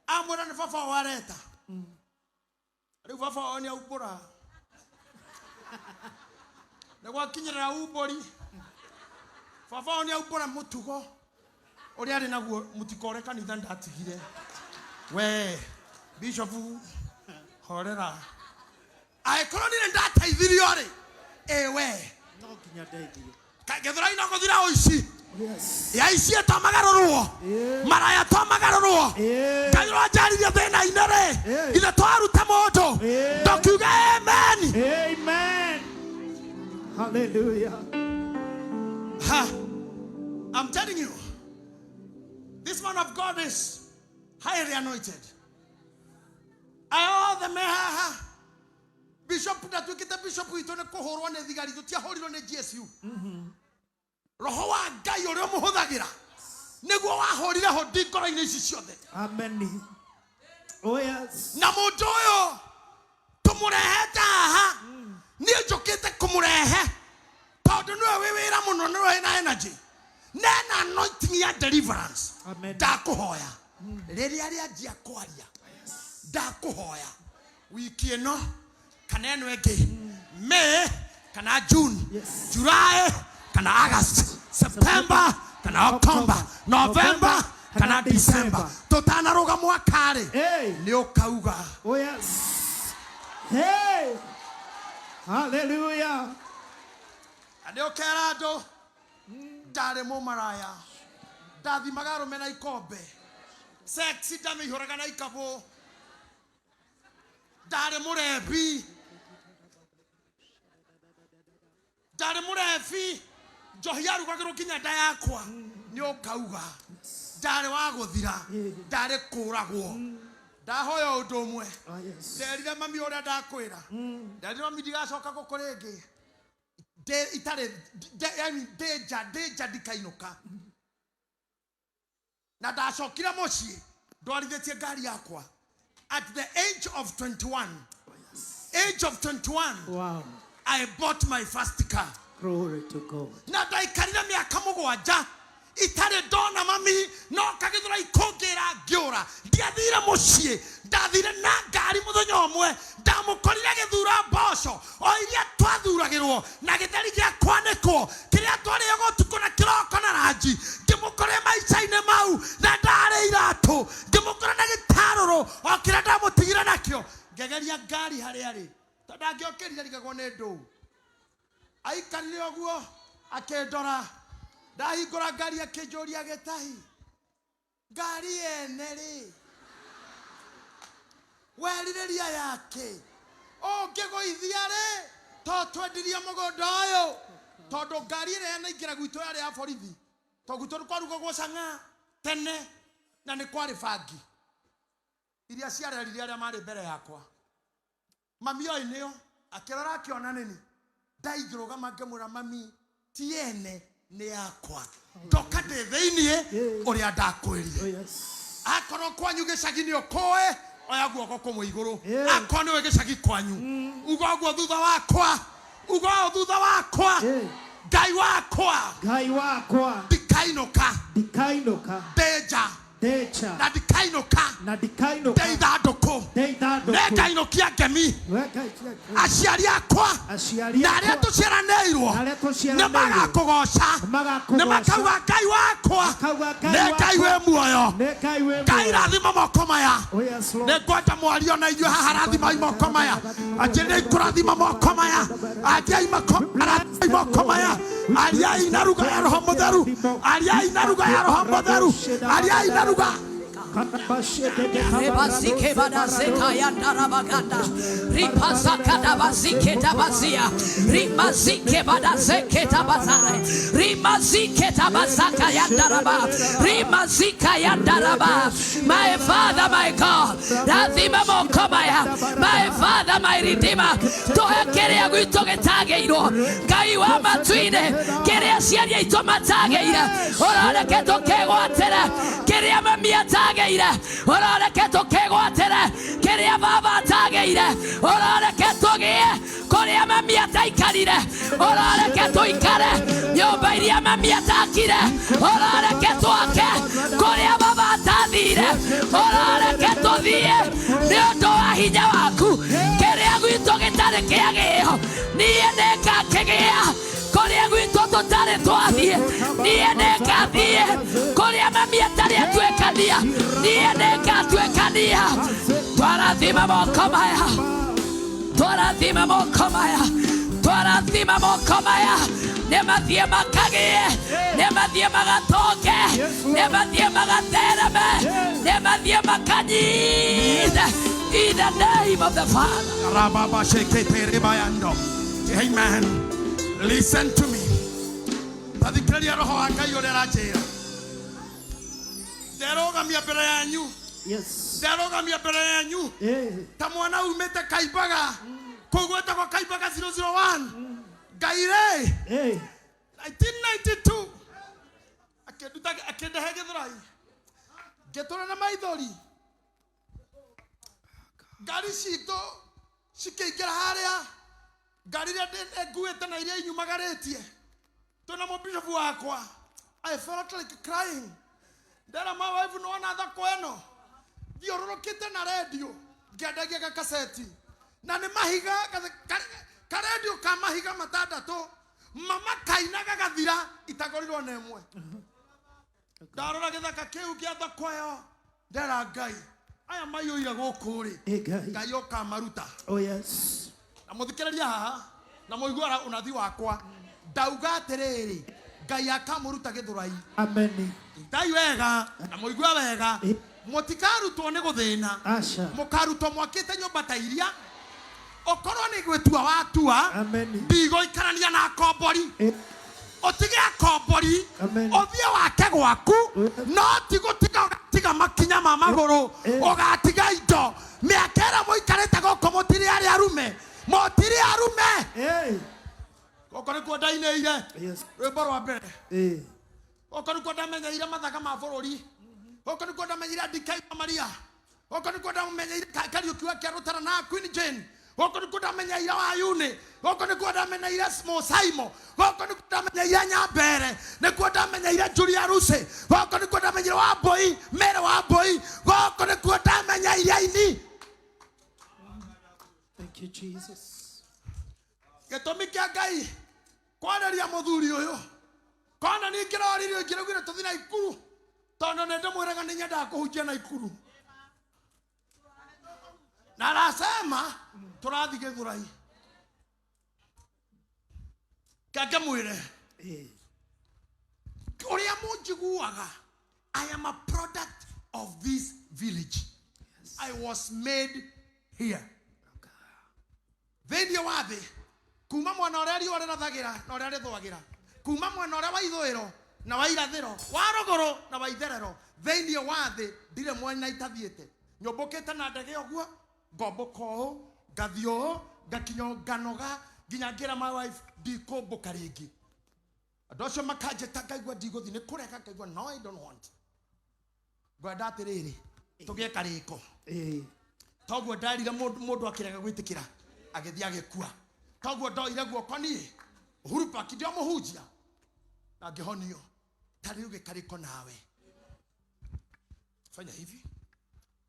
amwĩra nĩ baba wao areta. Rĩu baba wao nĩ aumbũra, nĩ gwakinyĩrĩra umbũri. Baba wao nĩ aumbũra mũtugo ũrĩa arĩ naguo. Mũtikore kanitha ndatigire. We Bishop, horera, angĩkorwo nĩ ndateithirio rĩ, ĩ we. No nginya ndeithio. Gĩthũrai no gũthira ũici. Yes. Yaici twamagarũrwo, maraya twamagarũrwo. Ngai ũronjaririe thĩna-inĩ rĩ, ithe twaruta mũndũ, ndũkiuge amen. Amen. Hallelujah. Ha. I'm telling you, this man of God is highly anointed. Aya othe me haha, bishop ndatuĩkĩte bishop witũ nĩ kũhũrwo nĩ thigari, tũtiahũrirwo nĩ GSU. Roho wa Ngai ũrĩa ũmũhũthagĩra nĩguo wahũrire hũndi ngoro-inĩ ici ciothe. Amen. Oh yes. Na mũndũ ũyũ tũmũrehete haha, niĩ njũkĩte kũmũrehe tondũ nĩwe wĩ wĩra mũno, nĩwe wĩna energy nena anointing ya deliverance. Amen. Ndakũhoya, rĩrĩa rĩanjia kwaria, ndakũhoya wiki ĩno kana ĩno ĩngĩ, May kana June, July kana August, September kana October, November. Kana December tũtanarũga mwaka-rĩ, Hey. nĩ ũkauga. Oh yes. Hey. Hallelujah. Na nĩ ũkera andũ ndarĩ mũmaraya, ndathimaga arũme na ikombe, sex ndamĩihũraga na ikabũ, ndarĩ mũrebi, ndarĩ mũrebi, njohi yarugagĩrwo nginya nda yakwa. Nĩ ũkauga ndarĩ wa gũthira, ndarĩ kũragwo. Ndahoya ũndũ ũmwe. Oh yes. Nderire mami ũrĩa ndakwĩra, nderire mami ndigacoka gũkũ rĩngĩ. Ndĩ itarĩ yani ndĩ nja ndikainũka. Na ndacokire mũciĩ ndwarithĩtie ngari yakwa at the age of 21. Age of 21. Wow. I bought my first car. Glory to God. Na ndaikarire mĩaka 7 itarĩ ndona mami, no kagĩthũra ikũngĩra ngĩũra. Ndiathire mũciĩ, ndathire na ngari mũthenya ũmwe, ndamũkorire gĩthura mboco o iria twathuragĩrwo na gĩtheri gĩa kwanĩkwo kĩrĩa twarĩaga ũtukũ na kĩroko na ranji. Ngĩmũkora maica-inĩ mau na ndarĩ iratũ, ngĩmũkora na gĩtarũrũ o kĩrĩa ndamũtigire nakĩo. Ngĩgeria ngari harĩa arĩ, tondũ angĩokĩrire arigagwo nĩ ndũũ. Aikarire ũguo akĩndora, ndahingũra ngari akĩnjũria, gĩtahi ngari ene rĩ werirĩria yake ũngĩgũithia rĩ, to twendirie mũgũnda ũyũ, tondũ ngari ĩrĩa yanaingĩra gwitũ yarĩ ya borithi, to gwitũ nĩ kwarugagwo cang'aa tene na nĩ kwarĩ bangi iria ciarerire arĩa marĩ mbere yakwa. Mami oĩ nĩo akĩrora akĩona nĩni ndaingĩrũgama, ngĩmwĩra mami ti ene nĩ yakwa, ndoka ndĩ thĩiniĩ ũrĩa ndakwĩrire. Oh yes. Akorwo kwanyu gĩcagi nĩ ũkũĩ, oya guoko kũmwe igũrũ. Yeah. Akorwo nĩwe gĩcagi kwanyu, uga ũguo thutha wakwa, uga ũũ thutha wakwa. Yeah. Ngai wakwa, Ngai wakwa, ndikainũka ndikainũka ndĩ nja, ndecha, na ndikainũka na ndikainũka ndĩ ithandũkũ, ndĩ ithandũkũ, nĩngainũkia ngemi aciari akwa aciari na arĩa akwa tũciaranĩirwo na arĩa nĩ tũciaranĩirwo magakũgoca, nĩ nĩ makauga Ngai wakwa Makauga Ngai nĩ Ngai wakwa wĩ muoyo. nĩ Ngai wĩ Ngai muoyo. rathima moko maya. Oh yes, Lord. Nĩ ngwenda mwario na inyuĩ haha, rathimai moko maya, anjĩrĩrai kũrathima moko maya, anjiai rathimai moko maya, ariai na ruga ya Roho Mũtheru, ariai na ruga ya Roho Mũtheru, ariai na ruga. Rebazike badazeka yandarabaganda. Ripazaka dabazike dabazia. Rimazike badazeke tabazai. Rimazike tabazaka yandaraba. Rimazika yandaraba. My Father, my God. Rathima mokomaya. My Father, my Redeemer. Tohe kĩrĩa gwitũ gĩtagĩirwo. Ngai wa matu-inĩ, kĩrĩa aciari aitũ matagĩire, ũroreke tũkĩgwatĩre. Kĩrĩa mami atagĩire, ũroreke tũkĩgwatĩre. Kĩrĩa baba atagĩire, ũroreke tũgĩe. Kũrĩa mami ataikarire, ũroreke tũikare. Nyũmba iria mami atakire, ũroreke twake. Kũrĩa baba atathire, ũroreke tũthiĩ nĩ ũndũ wa hinya waku. Kĩrĩa gwitũ gĩtarĩ kĩagĩo, niĩ nĩngakĩgĩa. Kũrĩa gwitũ tũtarĩ twathiĩ, niĩ nĩngathiĩ. Kũrĩa mami atarĩ atuĩkania, niĩ nĩngatuĩkania. Twarathima moko maya, twarathima moko maya, twarathima moko maya. Nĩ mathiĩ makagĩe, nĩ mathiĩ magatoke, nĩ mathiĩ magathereme, nĩ mathiĩ makanyite. In the name of the Father. Rababa shekete rebayando. Amen. Listen to me. Tathikĩrĩria Roho wa Ngai ũrĩa aranjĩra. Nderũgamia mbere yanyu. Yes. Nderũgamia mbere yanyu. Eh. Ta mwana umĩte Kaimbaga. Kũu gwĩtagwo Kaimbaga 001. Ngai rĩ, Eh. 1992 akĩnduta akĩndehe Gĩthũrai. Ngĩtũra na maithori. Ngari citũ cikĩingĩra harĩa, ngari iria nguĩte na iria inyumagarĩtie, twĩna mũbishopu wakwa. I felt like crying. Ndera my wife nĩwona thako ĩno thiũrũrũkĩte na redio ngĩendagia gakaseti, na nĩ mahiga karendio ka mahiga matandatũ, mama kaina gagathira itagũrirwo na ĩmwe. Ndarora gĩthaka kĩu gĩa thoko ĩyo ndera Ngai aya maiyũire gũkũ rĩ Ĩ Ngai. Ngai ũkamaruta. Oh yes. Na mũthikĩrĩria haha na mũiguara ũnathi wakwa ndauga atĩrĩrĩ Ngai akamũruta gĩthũrai. Amen. Ngai wega na mũigue wega mũtikarutwo nĩ gũthĩna. Aca. Mũkarutwo mwakĩte nyũmba ta iria ũkorwo nĩ gwĩtua watua. Amen. Ndigũikarania na akombori. Ĩ. Ũtige akombori Amen. ũthiĩ wake gwaku no ti gũtiga ũgatiga makinya ma magũrũ ũgatiga indo mĩaka ĩrĩa mũikarĩte gũkũ mũtirĩ arĩa arume mũtirĩ arume. Hey. Gũkũ nĩkuo ndainĩire Yes. rwĩmbo rwa mbere. Ĩ. Gũkũ nĩkuo ndamenyeire mathaga ma bũrũri. Gũkũ nĩkuo ndamenyeire DK Maria. Gũkũ nĩkuo ndamenyeire Kariũki wa Kĩarũtara na Queen Jane. Gũkũ nĩkuo ndamenyeire Wayuni. Gũkũ nĩkuo ndamenyeire Mũsaimo. Gũkũ nĩkuo ndamenyeire Nyambere. Nĩkuo ndamenyeire Julia Ruse. Gũkũ nĩkuo ndamenyeire Wambui, Mary Wambui. Gũkũ nĩkuo ndamenyeire aini. Thank you, Jesus. Gĩtũmi kĩa Ngai kwarĩria mũthuri ũyũ kona ningĩ roririo ingĩraugire tũthiĩ Naikuru tondũ nĩ ndĩmwĩraga nĩ nyendaga kũhunjia Naikuru na arasema tũrathiĩ Gĩthũrai. Keke mwĩre Ĩ. ũrĩa mũnjiguaga, I am a product of this village. I was made here. Thĩinĩ wa thĩ kuma mwena ũrĩa riũa rĩrathagĩra na ũrĩa rĩthũagĩra, kuma mwena ũrĩa wa ithũĩro na wa irathĩro, wa rũgũrũ na wa itherero, thĩinĩ wa thĩ ndirĩ mwena itathiĩte. Nyũmbũkĩte na ndege ũguo, ngombũka ũũ, ngathiĩ ũũ, ngakinya nganoga, nginya ngĩra my wife ndikũmbũka rĩngĩ. Andũ acio makanjĩta ngaigua ndigũthiĩ nĩ kũrega ngaigua no I don't want. Ngwenda atĩrĩrĩ tũgĩe karĩko. Ĩ. Toguo ndarire mũndũ akĩrega gwĩtĩkĩra agĩthiĩ agĩkua. Toguo ndoire guoko niĩ Uhuru Park ndio mũhunjia na ngĩhonio. Ta rĩu gĩkarĩko nawe fanya hivi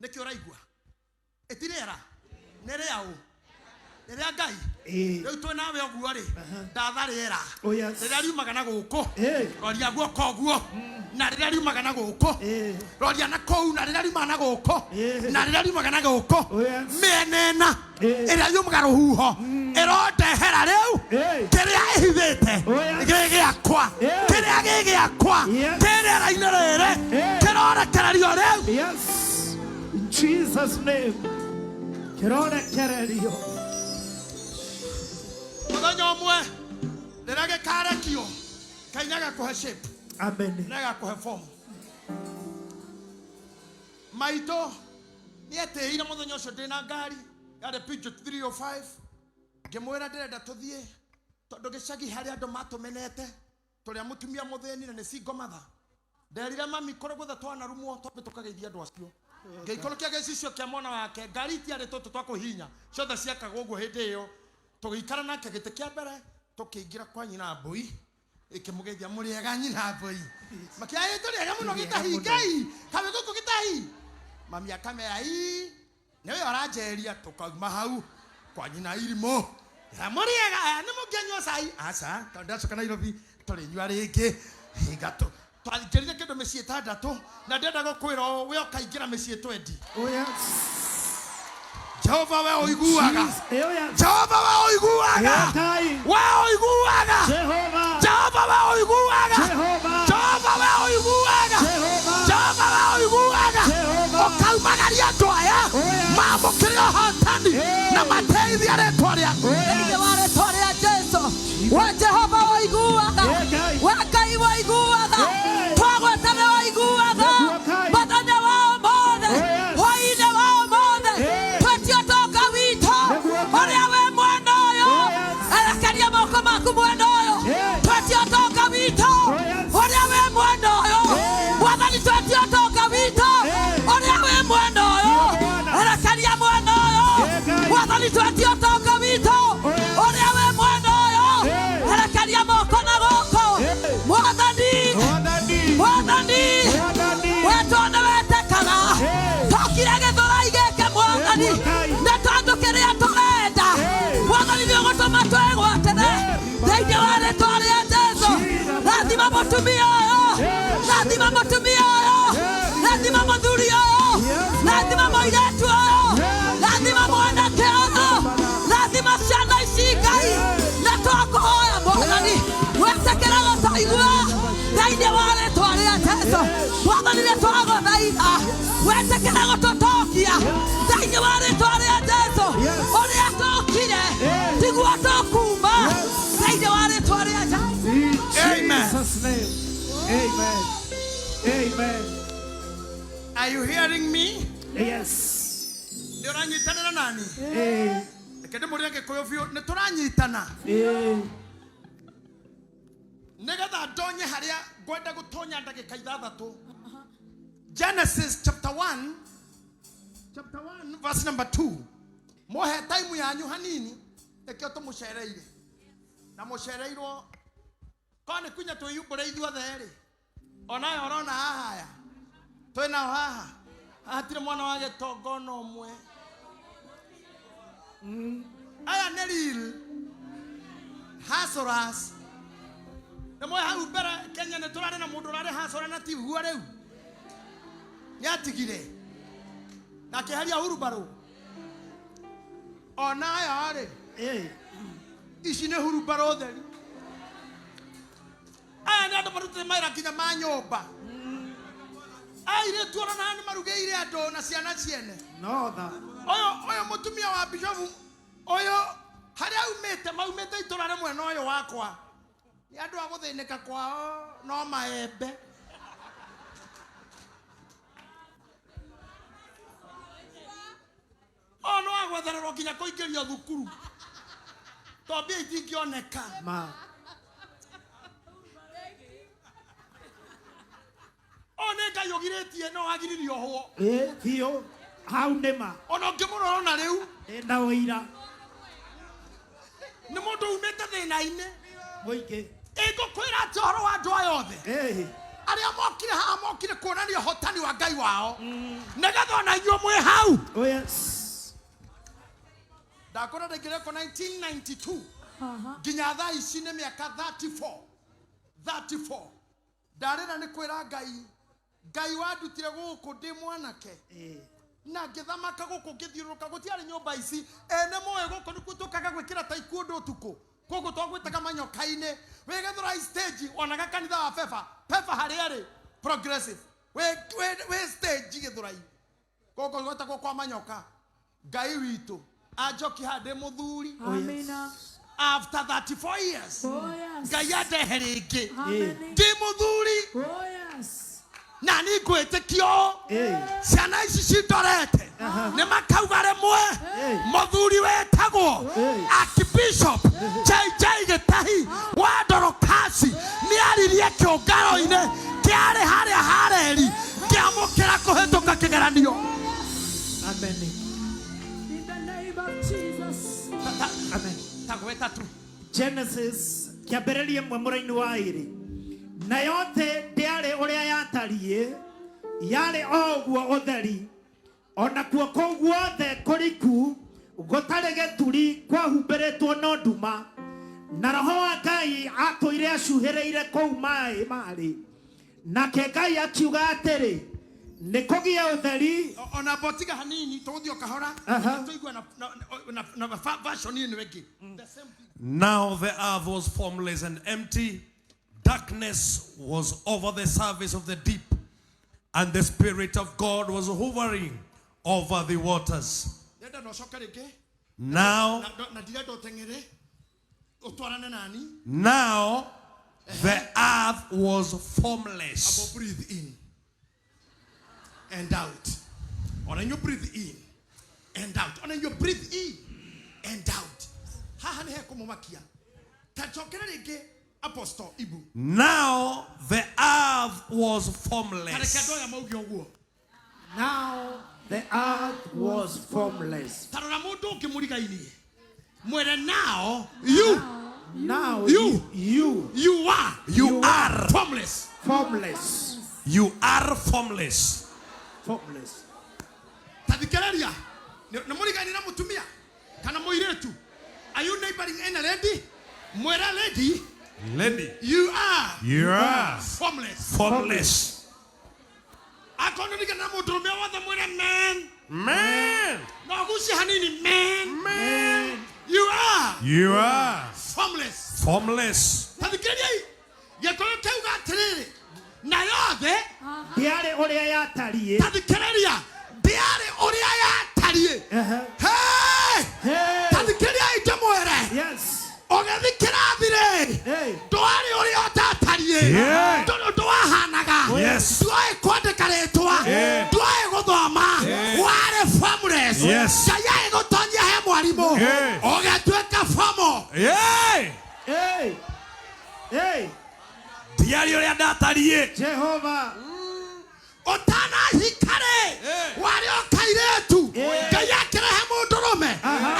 nĩkĩ ũraigua ĩtirĩera nĩ rĩa ũ nĩ rĩa Ngai. Ĩ. Rĩu twĩ nawe ũguo rĩ ndatha rĩera Oh yes. rĩrĩa riumaga na gũkũ Ĩ. roria guoko ũguo na rĩrĩa riumaga na gũkũ Ĩ. roria na kũu na rĩrĩa riumaga na gũkũ Ĩ. na rĩrĩa riumaga na gũkũ Oh yes. mĩena ĩna Ĩ. ĩrĩa yumaga rũhuho ĩrondehera rĩu Ĩ. kĩrĩa ĩhithĩte Oh yes. gĩ gĩakwa Ĩ. kĩrĩa gĩ gĩakwa Yes. kĩ rĩera-inĩ rĩrĩ Ĩ. kĩrorekererio rĩu. Yes. In Jesus' name. Kĩrorekererio. Mũthenya ũmwe rĩrĩa gĩkarekio Ngai nĩagakũhe shape. Amen. Nĩagakũhe form. Maitũ nĩetĩire mũthenya ũcio ndĩna ngari yarĩ Peugeot 305 ngĩmwĩra ndĩrenda tũthiĩ tondũ gĩcagi harĩ andũ matũmenete tũrĩa mũtumia mũthĩni na nĩ single mother. Nderire mami kũrĩ guothe twanarumwo twambe tũkageithia andũ acio. Ngĩikũrũkia gĩcicio kĩa mwana wake ngari itiarĩ tũtũ twa kũhihinya ciothe ciakagwo ũguo hĩndĩ ĩyo. Tũgĩikara nake gĩtĩ kĩa mbere tũkĩingĩra kwa nyina mbũi ĩkĩmũgeithia mũrĩega nyina mbũi makĩaĩ tũrĩega mũno gĩtahi Ngai kawe gũkũ gĩtahi mami akamera ii nĩwe ũranjeria tũkauma hau kwa nyina irimũ mũrĩega nĩ mũngĩanyua cai aca tondũ ndacoka Nairobi tũrĩnyua rĩngĩ hinga twaingĩrire kĩndũ mĩciĩ ĩtandatũ na ndĩrenda gũkwĩra ũũ we ũkaingĩra mĩciĩ 20. Oh yes. Jehova we ũiguaga. Jesus. Oh yes. Jehova we ũiguaga. Ngai. We ũiguaga. Jehova. Jehova we ũiguaga. Jehova. Jehova we ũiguaga. Jehova. Jehova we ũiguaga. Jehova. Ũkaumagaria andũ aya Oh yes. mamũkĩre ũhotani Hey. na mateithie rĩtwa rĩaku. Oh Thĩinĩ yes. wa rĩtwa rĩa Jesu we Jehova waiguaga Ĩ Ngai. we Ngai waiguaga Hey. twagweta nĩ waiguaga Nĩguo Ngai. mũthenya wa ũmũthĩ Oh yes. hwaĩ-inĩ wa ũmũthĩ Hey. twetie ũtonga witũ Nĩguo Ngai. ũrĩa wĩ mwena ũyũ Oh yes. erekeria moko maku mwena ũyũ Hey. twetie ũtonga witũ Oh yes. ũrĩa wĩ mwena ũyũ Hey. Mwathani twetie ũtonga witũ Hey. ũrĩa wĩ mwena ũyũ Nĩguo Bwana. erekeria mwena ũyũ Ĩ Ngai. Mwathani twetie ũtonga witũ Oh yes. ũrĩa wĩ mwena ũyũ Hey. erekeria Wetĩkĩra gũtũigua thĩinĩ wa rĩtwa rĩa Jesũ. Mwathani nĩ twagũthaitha wetĩkĩra gũtũtokia thĩinĩ wa rĩtwa rĩa Jesũ. Ũrĩa tũkire tiguo tũkuma thĩinĩ wa rĩtwa rĩa Jesũ. In Amen. Jesus' name. Amen. Amen. Are you hearing me? Yes. Nĩ ũranyitanĩra nani? Eh, Reke ndĩmũrie Gĩkũyũ biũ, nĩ tũranyitana eh. nĩgetha ndonye harĩa ngwenda gũtonya ndagĩka ithathatũ. Genesis chapter 1, chapter 1 verse number 2. Mũhe time yanyu hanini nĩkĩo tũmũcereire na mũcereirwo korwo nĩ kunya twĩyumbũre ithuothe rĩ, onayo ũrona haha aya twĩnao haha hatirĩ mwana wa gĩtonga ona ũmwe. Aya nĩ real hustlers. Nĩ moĩ hau mbere Kenya nĩ tũrarĩ na mũndũ ũrarĩ hustler na tiguo rĩu nĩ atigire na akĩeheria hurumbarũ. Ona aya rĩ, Eh. ici nĩ hurumbarũ theri. Aya nĩ andũ marutĩte mawĩra nginya ma nyũmba. Airĩtu ona nao nĩ marugĩire andũ na ciana ciene. No tha. Ũyũ mũtumia wa bishofu ũyũ harĩa aumĩte maumĩte itũra rĩmwe na ũyũ wakwa nĩ andũ a gũthĩnĩka kwao no maembe. Ũyũ nĩ wa gwethererwo nginya kũingĩrio thukuru to mbia itingĩoneka. Ma. Ũyũ nĩ Ngai ũgirĩtie no agiririe ohwo. Eh, biũ. Hau nĩ ma. Ona ũngĩmũrora ona rĩu Ndĩna ũira nĩ mũndũ umĩte thĩna-inĩ. mũingĩ. Ĩngũkwĩra atĩ ũhoro wa andũ aya othe Eh. arĩa mokire haha mokire kuonania ũhotani wa Ngai wao nĩgetha ona inyuĩ mwĩ hau. Oh yes. Ndakwĩra ndaingĩrire kũ 1992 nginya thaa ici nĩ mĩaka 34 34. Ndarĩra nĩ kwĩra Ngai, Ngai wandutire gũkũ ndĩ mwanake Eh. na ngĩthamaka gũkũ ngĩthiũrũrũka gũtiarĩ nyũmba ici. Ene mũĩ gũkũ nĩkuo tũkaga gwĩkĩra ta ikuũ ũtukũ kũguo twagwĩtaga manyoka-inĩ. Wĩ Gĩthũrai stage wonaga kanitha wa Pepa Pepa harĩa rĩ progressive wĩ stage Gĩthũrai gũkũ gwetagwo kwa manyoka. Ngai witũ anjoki haha ndĩ mũthuri. Amina. After 34 years Oh yes. Ngai andehe rĩngĩ Amen. ndĩ mũthuri Oh yes. na nĩ ngwĩtĩkio Eh. ciana ici cindorete nĩ makauga rĩmwe mũthuri wetagwo Archbishop JJ Gĩtahi wa Dorokasi nĩ aririe kĩũngano-inĩ kĩarĩ harĩa hareri kĩamũkĩra kũhĩtũka kĩgeranio. Amen. In the name of Jesus. Amen. Tagweta tu. Genesis kĩambĩrĩria ĩmwe mũraini wa ĩrĩ. Nayo thĩ ndĩarĩ ũrĩa yatariĩ, yarĩ o ũguo ũtheri. Ona kuo kũu guothe kũriku gũtarĩ gĩturi kwahumbĩrĩtwo no nduma. Na Roho wa Ngai atũire acuhĩrĩire kũu maĩ marĩ. Nake Ngai akiuga atĩrĩ, nĩ kũgĩe ũtheri. Ona botiga hanini tũgũthiĩ o kahora Aha. tũigue na version ĩno ĩngĩ. The same thing. Now the earth was formless and empty. Darkness was over the surface of the deep, and the Spirit of God was hovering over the waters. Ndĩrenda na ũcoke rĩngĩ. Now, Na ndirenda ũteng'ere ũtwarane nani. now the earth was formless. Abo breathe in and out. Ona you breathe in and out. Ona you breathe in and out. Haha nĩ hekũmũmakia. Ta cokera rĩngĩ Apostle Ibu. Now the earth was Tareke andũ formless. aya mauge ũguo. Now the earth was formless. Ta rora mũndũ ũngĩ mũrigainie. Mwĩre now you Now You. you you are You are formless. formless. You are formless. Formless. Ta thikĩrĩria. Nĩ mũrigainie na mũtumia kana mũirĩtu. Are you neighboring any lady? Mwĩre lady, Lady, you are you are formless. formless. Akorwo nĩ ũrigana na mũndũrũme wothe mwĩre man. Man, No ũgucie hanini man. man, You are you are formless. formless. Ta thikĩrĩriai Ndĩarĩ ũrĩa yatariĩ. Tathikĩrĩria, ndĩarĩ ũrĩa yatariĩ. Ehe. Hey! Hey. Tathikĩrĩria ndĩmwĩre. Yes. Ũgĩthi kĩrathi rĩ, Hey. ndwarĩ ũrĩa ũtatariĩ. Yeah. Tondũ ndwahanaga. Yes. Ndwoĩ kwandĩka rĩtwa. Yeah. Ndwoĩ gũthoma. Warĩ formless. Yes. Ngai agĩgũtonyia he mwarimũ. Yeah. Ũgĩtuĩka formal. Yeah. Hey. Hey. Ndiarĩ ũrĩa ndatariĩ. Jehova. Ũtanahika rĩ, warĩ o kairĩtu. Yeah. Ngai akĩrehe mũndũrũme,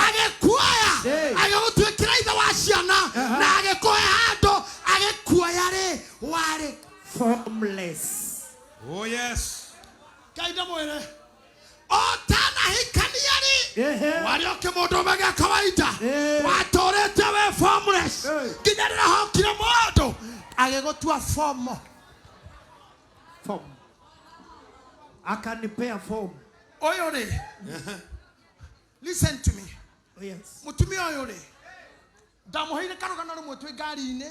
agĩkuoya, Yeah. agĩgũtuĩkĩra ithe wa ciana, na agĩkũhe handũ, agĩkuoya rĩ, warĩ Formless. Oh yes. Ngai ndamwĩre, ũtanahikania rĩ, Ehe. warĩ o kĩmũndũrũme gĩa kawaida. Yeah. Watũrĩte wĩ formless Yeah. nginya rĩrĩa hokire mũndũ agĩgũtua formal. Form. Akanipea form. Ũyũ rĩ, listen to me. Oh, yes. Mutumia ũyũ rĩ, ndamũheire karũgano rĩmwe twĩ ngari-inĩ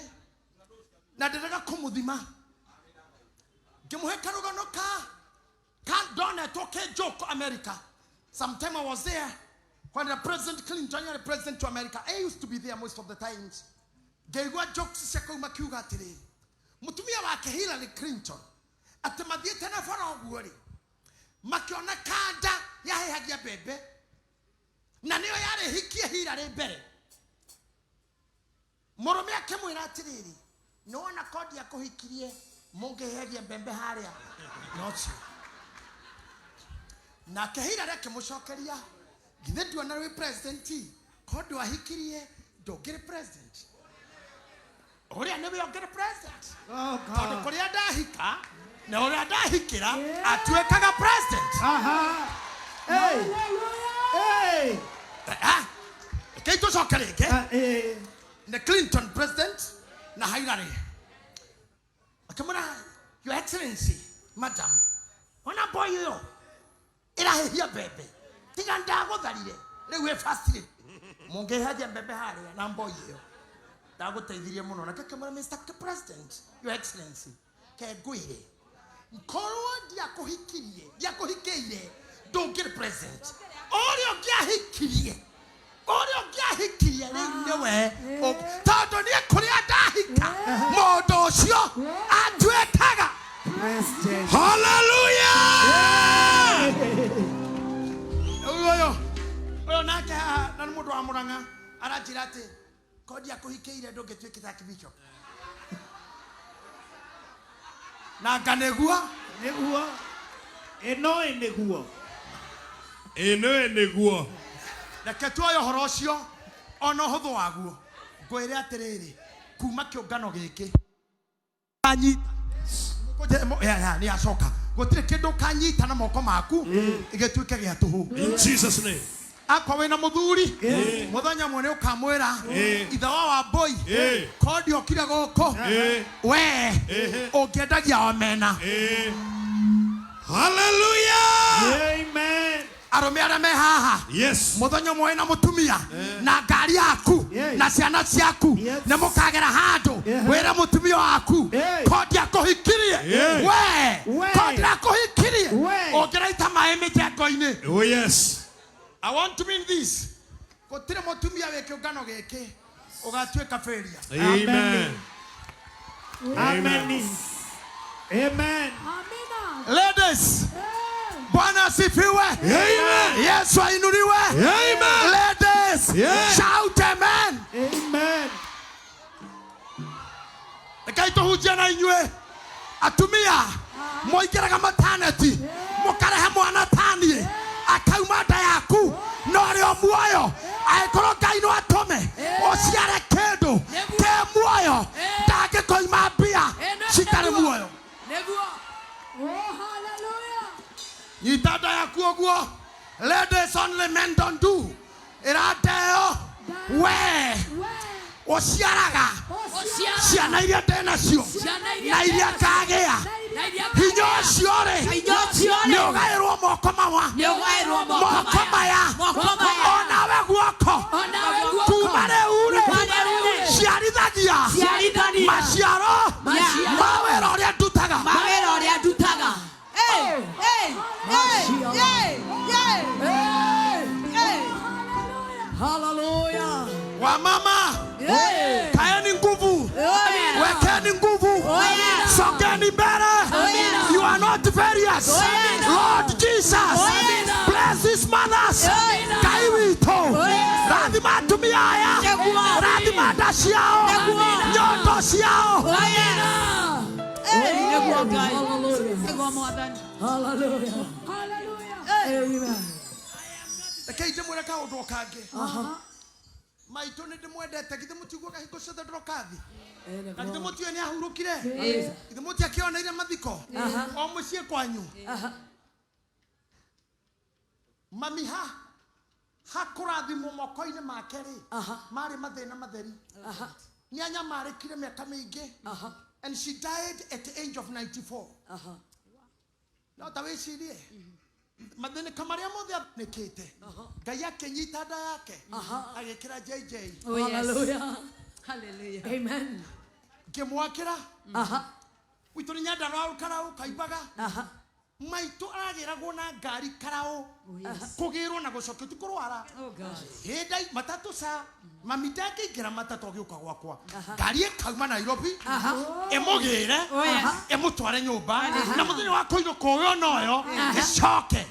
na ndĩrega kũmũthima, ngĩmũhe karũgano ka ndonetwo ke joke America. Sometime I was there when the President Clinton yarĩ president to America. I used to be there most of the times. Ngĩigua jokes cia kũu makiuga atĩrĩrĩ, mũtumia wake Hillary Clinton atĩ mathiĩte na bara ũguo rĩ, makĩona kanda yahĩhagia mbembe na nĩyo yarĩ hikie Hillary mbere. Mũrũme akĩmwĩra atĩrĩrĩ, nĩwona kondi akũhikirie mũngĩhĩhagia mbembe harĩa nocio. Nake Hillary akĩmũcokeria, githĩ nduona wĩ president, kondi wahikirie ndũngĩrĩ president, ũrĩa nĩwe ũngĩrĩ president. Oh Tondũ God. kũrĩa ndahika na ũrĩa ndahikĩra atuĩkaga president. Aha. Hey. Hey. Ah, reke tũcoke rĩngĩ. Eh. Nĩ Clinton president na Hillary. Akĩmwĩra, Your Excellency, madam, ona boy ĩyo ĩrahĩhia mbembe, tiga ndagũtharire rĩu wĩ first lady, mũngĩhĩhagia mbembe harĩa na boy ĩyo ndagũteithirie mũno. Nake akĩmwĩra, Mr. President, Your Excellency, ke ngwĩre, korwo ndiakũhikirie, ndiakũhikĩire, ndũngĩrĩ president. Ũrĩa ũngĩahikirie, ũrĩa ũngĩahikirie rĩu nĩwe, tondũ niĩ kũrĩa ndahika mũndũ ũcio atuĩkaga President. Hallelujah. Rĩu ũyũ nake haha na nĩ mũndũ wa Mũrang'a aranjĩra atĩ kondi akũhikĩire ndũngĩtuĩkĩte archbishop. Na anga nĩguo. Nĩguo. Ĩno ĩ nĩguo. Ĩno nĩguo. Reke tuoye ũhoro ũcio ona ũhũthũ waguo, ngwĩre atĩrĩrĩ, kuma kĩũngano gĩkĩ kanyita nĩ acoka, gũtirĩ kĩndũ ũkanyita na moko maku gĩtuĩke gĩa tũhũ. In Jesus name. Akwa wĩna mũthuri, mũthenya ũmwe nĩ ũkamwĩra, ithe wa Wambũi, kondi okire gũkũ, we ũngĩendagia omena. Hallelujah. Amen. Arũme arĩa me haha, Yes. mũthenya ũmwe wĩna mũtumia na ngari yaku Yeah. na ciana ciaku, Yes. nĩ mũkagera handũ, Yeah. wĩre mũtumia waku, Yeah. kondi akũhikirie, Yeah. we We. kondi akũhikirie, We. ũngĩraita maĩ mĩjengo-inĩ. Oh yes. I want to mean this, gũtirĩ mũtumia wĩ kĩũngano gĩkĩ ũgatuĩka failure. Amen. Amen. Amen. Ladies, Bwana asifiwe. Amen. Yesu ainuliwe. Amen. Ladies, Yeah. shout amen. Amen. Rekei tũhunjie na inyuĩ atumia mũingĩraga mataneti, mũkarehe mwana taniĩ akauma nda yaku no arĩ o muoyo. Angĩkorwo Ngai no atũme ũciare kĩndũ kĩ muoyo, ndangĩkoima mbia citarĩ muoyo. Nĩguo. Oh, hallelujah. Nyita nda yaku ũguo. Ladies, only men don't do ĩrandeo we We. ũciaraga Ũciara. ciana iria ndĩ nacio Ciana iria na iria ndĩ nacio. ngagĩa, Na iria hinya ũcio rĩ, Hinya ũcio rĩ. nĩ ũgaĩrwo moko mawa, Nĩ ũgaĩrwo moko moko maya, Moko maya. onawe guoko. Onawe guoko. Kuma rĩu rĩ, Kuma rĩu rĩ. ciarithagia Ciarithania. maciaro Maciaro. ma wĩra ũrĩa ndutaga. Ma wĩra ũrĩa ndutaga. Wamama, kaeni nguvu, wekeni nguvu, songeni mbele. You are not failures. Lord Jesus, bless these mothers. Ngai witũ, rathima atumia aya, rathima nda ciao, nyondo ciao. Hallelujah. Amen. Rekei ndĩmwĩre kaũndũ o kangĩ. Maitũ nĩ ndĩmwendete, githĩ mũtiguaga hingo ciothe ndĩroka thĩ? Na githĩ mũtiũĩ nĩ ahurũkire? Githĩ mũtiakĩoneire mathiko o mũciĩ kwanyu? Mami ha hakũrathimwo moko-inĩ make rĩ, marĩ mathĩna matheri. Nĩ anyamarĩkire mĩaka mĩingĩ, and she died at the age of 94. No ta wĩcirie mathĩnĩka marĩa mothe athinĩkĩte, Ngai akĩnyita nda yake agĩkĩra JJ. Oh, yes. Hallelujah. Hallelujah. Amen. Ngĩmwakĩra witũ nĩ Nyandarua karaũ kaimbaga. Maitũ aragĩragwo na ngari karaũ kũgĩrwo na gũcokio ti kũrwara. Oh God. Hĩndĩ matatũ ca mami ndangĩingĩra matatũ agĩũka gwakwa, ngari ĩkauma Nairobi ĩmũgĩre ĩmũtware nyũmba, na mũthenya wa kũinũka ũyũ noyo ĩcoke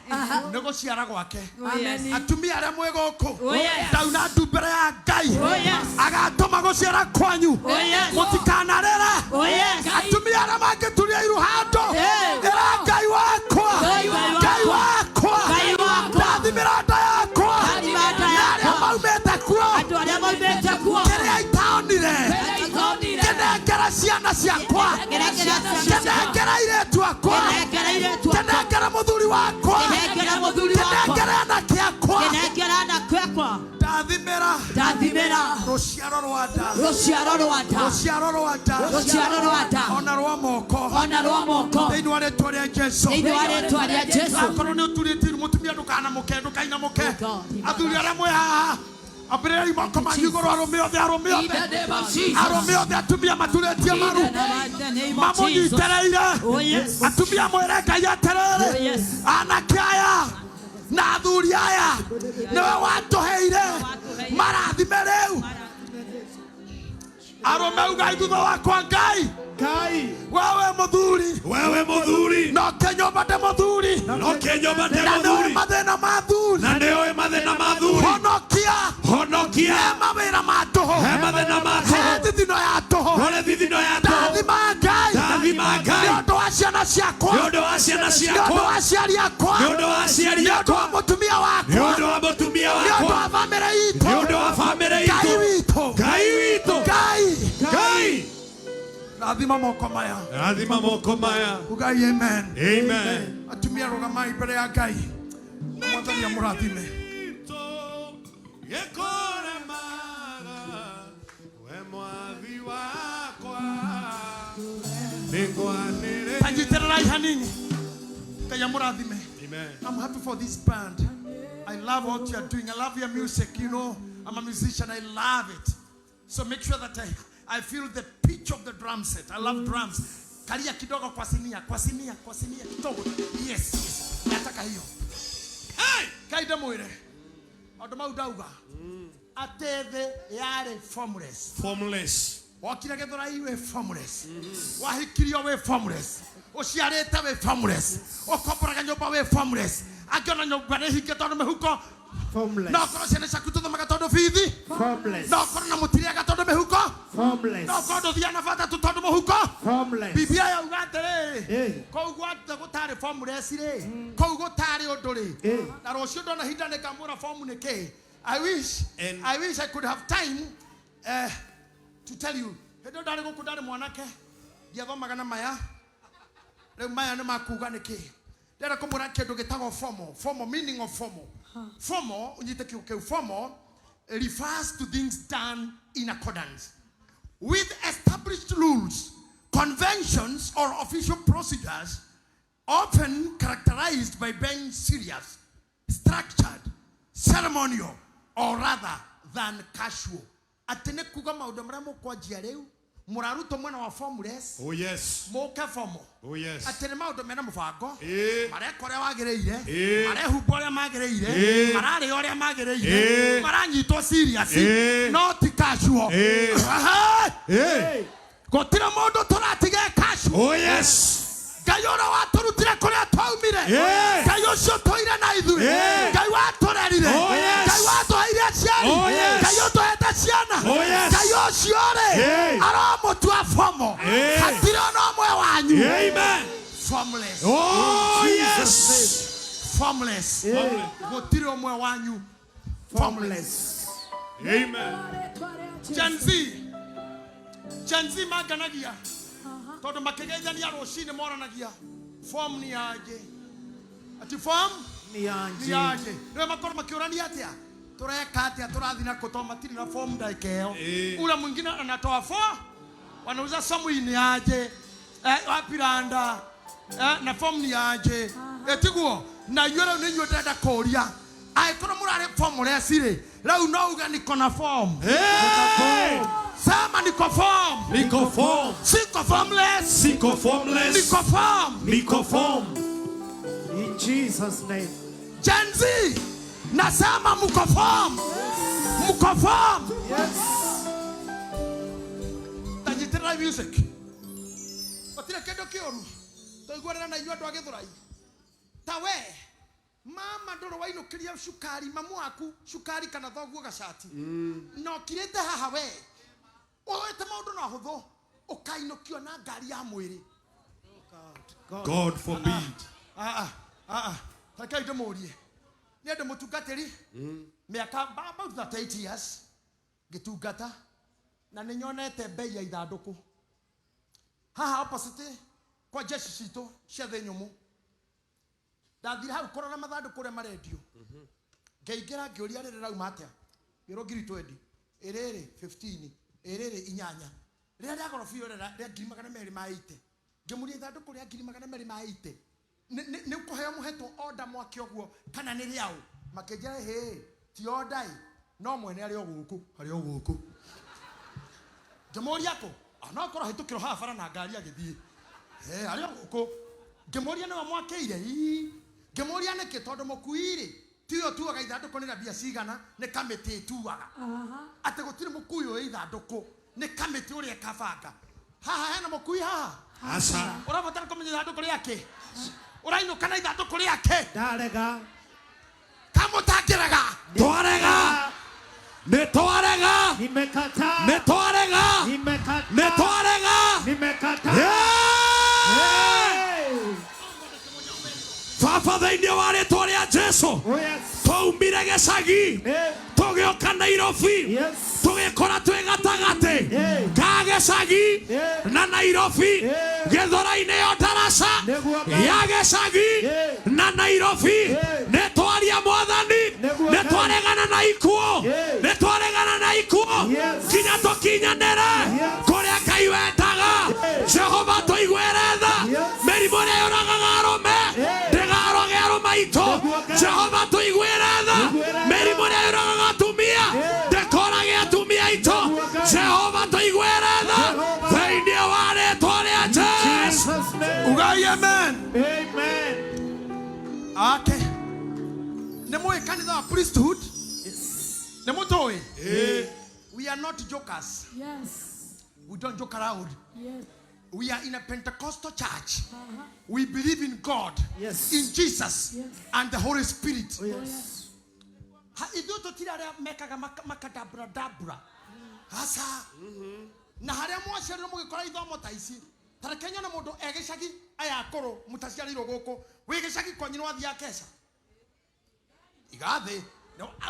nĩ gũciara gwake. Oh yes. Atumia arĩa mwĩ gũkũ, Oh, yes. Ndauna ndu mbere ya Ngai Oh yes. agatũma gũciara kwanyu. Oh yes. Mũtikanarĩre. Oh yes. Atumia arĩa mangĩturia iru handũ, Yeah. ĩra Ngai wakwa, Ngai wakwa. Ngai wakwa, Ngai wakwa. ndathimĩra nda yakwa Ndathima nda na arĩa yakwa. maumĩte kuo. Andũ arĩa maumĩte kuo. Kĩrĩa itaonire, Itaonire. kĩnengera ciana ciakwa, Kĩnengera ciana ciakwa. kĩnengera airĩtu akwa, Kĩnengera airĩtu akwa. kĩnengera mũthuri wakwa, Kĩnengera mũthuri wakwa. kĩnengera anake akwa. Kĩnengera anake akwa. Ndathimĩra Ndathimĩra rũciaro rwa nda, rũciaro rwa nda. Rũciaro rwa nda, Rũciaro rwa nda. Ona rwa moko, Ona rwa moko. Thĩinĩ wa rĩtwa rĩa Jesu. Thĩinĩ wa rĩtwa rĩa Jesu. Akorwo nĩ ũturĩtie iru, mũtumia ndũkanamũke, ndũkainamũke. Oh God. Athuri arĩa mwĩ haha, ambĩrĩrai moko manyu igũrũ, arũme othe, arũme In othe, the name of Jesus. Arũme othe, atumia maturĩtie maru In the name of Jesus. Mamũnyitĩrĩire. Oh yes. Atumia mwĩre Ngai atĩrĩrĩ, Oh, yes. anake aya na athuri aya nĩwe watũheire, marathime rĩu. Arũme ugai thutha wakwa, Ngai, Ngai, wewe mũthuri, Wewe mũthuri, no kĩnyũmba ndĩ mũthuri, no kĩnyũmba ndĩ na nĩũĩ mũthuri, mathĩna ma thuri, na nĩũĩ mathĩna ma thuri, honokia, honokia, he mawĩra ma tũhũ, he mathĩna ma he tũhũ, thithino ya tũhũ. kũrĩ thithino ya tũhũ. Ndathima Ngai, Ndathima Ngai, nĩ ũndũ wa ciana ciakwa, nĩ ũndũ wa ciana nĩ ũndũ ciakwa, wa aciari akwa, nĩ ũndũ wa aciari nĩ ũndũ wa akwa, mũtumia nĩ wakwa, ũndũ wa mũtumia nĩ ũndũ wakwa, wa bamĩrĩ nĩ itũ. ũndũ wa bamĩrĩ Ngai itũ. witũ, Ngai witũ, Ngai, Ngai, rathima moko maya. Rathima moko maya. Ugai amen. Amen. Atumia rũgamai mbere ya Ngai, Mwathani amũrathime. Gĩkũremaga, we mwathi wakwa, nĩngwanĩrĩire. Tanyitĩrĩrai hanini. Ngai amũrathime. Amen. I'm happy for this band. I love what you are doing. I love your music. I'm a musician. I love it. So make sure that I feel the pitch of the drum set. I love drums. Kalia kidogo kwa sinia, kwa sinia, kwa sinia kidogo. Yes. Nataka hiyo. Hey! Kaida mwire. Maũndũ mau ndauga. Atĩ thĩ yarĩ formless. Formless. Wokire Gĩthũrai wĩ formless, wahikirio wĩ formless, ũciarĩte wĩ formless, ũkomboraga nyũmba wĩ formless, angĩona nyũmba nĩ hinge tondũ mĩhuko, Formless. no korwo ciana ciaku tũthomaga tondũ bithi, Formless. no korwo na mũtirĩaga tondũ mĩhuko, Formless. no korwo ndũthiaga na bata tu tondũ mũhuko. Formless. Bibia yauga atĩrĩrĩ, kũu gwothe gũtarĩ formless rĩ, kũu gũtarĩ ũndũ rĩ, na rũciũ ndona hinda nĩngamwĩra form nĩ kĩĩ. I wish I could have time to tell you. Hĩndĩ ĩyo ndarĩ gũkũ ndarĩ mwanake, ndiathomaga na maya, rĩu maya nĩ makuga nĩ kĩĩ. Ndĩrenda kũmwĩra kĩndũ gĩtagwo formal. Formal, meaning of formal. Formal, ũnyite kiugo kĩu, formal refers to things done in accordance with established rules, conventions, or official procedures, often characterized by being serious, structured, ceremonial, or rather than casual. Atĩ nĩ kuga maũndũ marĩa mũkwanjia rĩu. Mũrarutwo mwena wa formless. Oh yes. Mũke formal. Oh yes. Atĩ nĩ maũndũ mena mũbango. Ĩĩ. Mareka ũrĩa wagĩrĩire. Ĩĩ. Marehumba ũrĩa magĩrĩire. Ĩĩ. Mararĩa ũrĩa magĩrĩire. Ĩĩ. Maranyitwo serious. Ĩĩ. No ti casual. Ĩĩ. Aha! Ĩĩ. Gũtirĩ mũndũ tũratiga e casual. Oh yes. Ngai ũrĩa watũrutire kũrĩa twaumire. Ĩĩ. Ngai ũcio tũire na ithuĩ. Ĩĩ. Ngai watũrerire. Oh, yes. Ngai watũheire aciari. Oh, yes. Ngai ũtũhete ciana. Oh, yes. Ngai ũcio rĩ Ĩĩ. aromũtua fomo. Ĩĩ. Hatirĩ ona ũmwe wanyu. Amen. Formless. Oh yes. Formless. Gũtirĩ ũmwe wanyu. Formless. Amen. Gen Z. Gen Z manganagia tondu makigeithania rucini moranagia form ni aje ati form Ni aje. ni aje niwe makorwo makiurania atia tureka atia turathi na kuto matiri na form ndagika iyo Eh. ule mwingine anatoa form wanauza somu ni aje wapi randa na form ni aje tiguo na inyuĩ rĩu nĩ inyuĩ ndĩrenda kũria angĩkorwo mũrarĩ formless rĩ rĩu no uge niko na form. Hey. Sema niko form. Niko form. Siko formless. Siko formless. Niko form. Niko form. In Jesus' name. Gen Z, nasema mko form. Mko form. Yes. Tanyitĩrĩra music. Gũtirĩ kĩndũ kĩũru. Tũiguanĩra na inyuĩ andũ a Gĩthũrai. Ta we, mama ndũrĩ wainũkĩria cukari mamu waku cukari kana thoguo gacati. Na ũkirĩte haha we. Ũĩte maũndũ na hũthũ. Ũkainũkio na ngari ya mwĩrĩ. God forbid. Rekei ndĩmũrie. Niĩ ndĩ mũtungatĩri mĩaka about 38 years ngĩtungata na nĩ nyonete mbei ya ithandũkũ haha opposite kwa jeshi citũ cia thĩ nyũmũ. Ndathire hau kũrora mathandũkũ ũrĩa marendio. Ngĩingĩra ngĩũria rĩrĩ rauma atĩa, ngĩrwo ngiri 20, ĩrĩrĩ 15, ĩrĩrĩ inyanya, rĩrĩa rĩa goro biũ rĩrĩa rĩa ngiri magana merĩ ma 80. Ngĩmũria ithandũkũ rĩa ngiri magana merĩ ma 80 nĩ ũkũheo mũhetwo order mwake ũguo kana nĩ rĩaũ? Makĩnjĩra hĩ ti order ĩ, no mwene arĩ o gũkũ, arĩ o gũkũ. Ngĩmũria kũ? No akorwo ahĩtũkĩrwo haha bara na ngari agĩthiĩ. Arĩ o gũkũ. Ngĩmũria nĩwe mwakĩire? Ii. Ngĩmũria nĩkĩ? Tondũ mũkui rĩ tiyo tuaga ithandũkũ nĩ na mbia cigana, nĩ kamĩtĩ ĩtuaga. Atĩ gũtirĩ mũkui ũĩ ithandũkũ, nĩ kamĩtĩ ũrĩa ĩkabanga. Haha hena mũkui haha? Aca. Ũrabatara kũmenya ithandũkũ rĩake? Ũrainũka na ithandũkũ rĩake? Ndarega. Kamũtangĩrega. Twarega. Nĩ twarega. Nimekataa. Nĩ twarega. Nimekataa. Nĩ twarega. Nimekataa. Yeah! Hey! Baba thĩinĩ wa rĩtwa rĩa Jesu. Oh yes. Twaumire gĩcagi. Hey. Tũgĩũka Nairobi. Yes. Tũgĩkora twĩ gatagatĩ Hey. ka gĩcagi Hey. na Nairobi. Hey. Gĩthũrai-inĩ yo ndaraca Nĩguo Ngai. ya gĩcagi Hey. na Nairobi. Hey. Nĩ twaria Mwathani. Nĩguo Nĩ Ngai. twaregana na ikuũ. Hey. Nĩ twaregana na ikuũ. Yes. Nginya tũkinyanĩre Yes. kũrĩa Ngai wendaga. Hey. Jehova tũiguĩre tha. Yes. Mĩrimũ ĩrĩa yũragaga arũme Hey. ndĩgaroge arũme aitũ. Nĩguo Ngai. Jehova tũiguĩre tha. Tũiguĩre tha. Mĩrimũ ĩrĩa yũragaga atumia Hey. ndĩkorage atumia aitũ. Nĩguo Ngai. Jehova tũiguĩre tha. Jehova. Thĩinĩ wa rĩtwa rĩa Jesu. Jesus' name. Ugai amen. Amen. Ake. Nĩ mũĩ kanitha wa priesthood? Nĩ mũtũĩ? We are not jokers. Yes. We don't joke around. Yes. We are in a Pentecostal church. We believe in God, Yes. in Jesus, Yes. and the Holy Spirit. Oh yes. Ithuĩ tũtirĩ arĩa mekaga makadabradabra. Aca. Na harĩa mwaciarirwo mũgĩkora ithomo ta ici. Ta reke nyone mũndũ e gĩcagi aya akũrũ mũtaciarĩirwo gũkũ. Wĩ gĩcagi kwanyu nĩ wathiaga keca. Iga thĩ.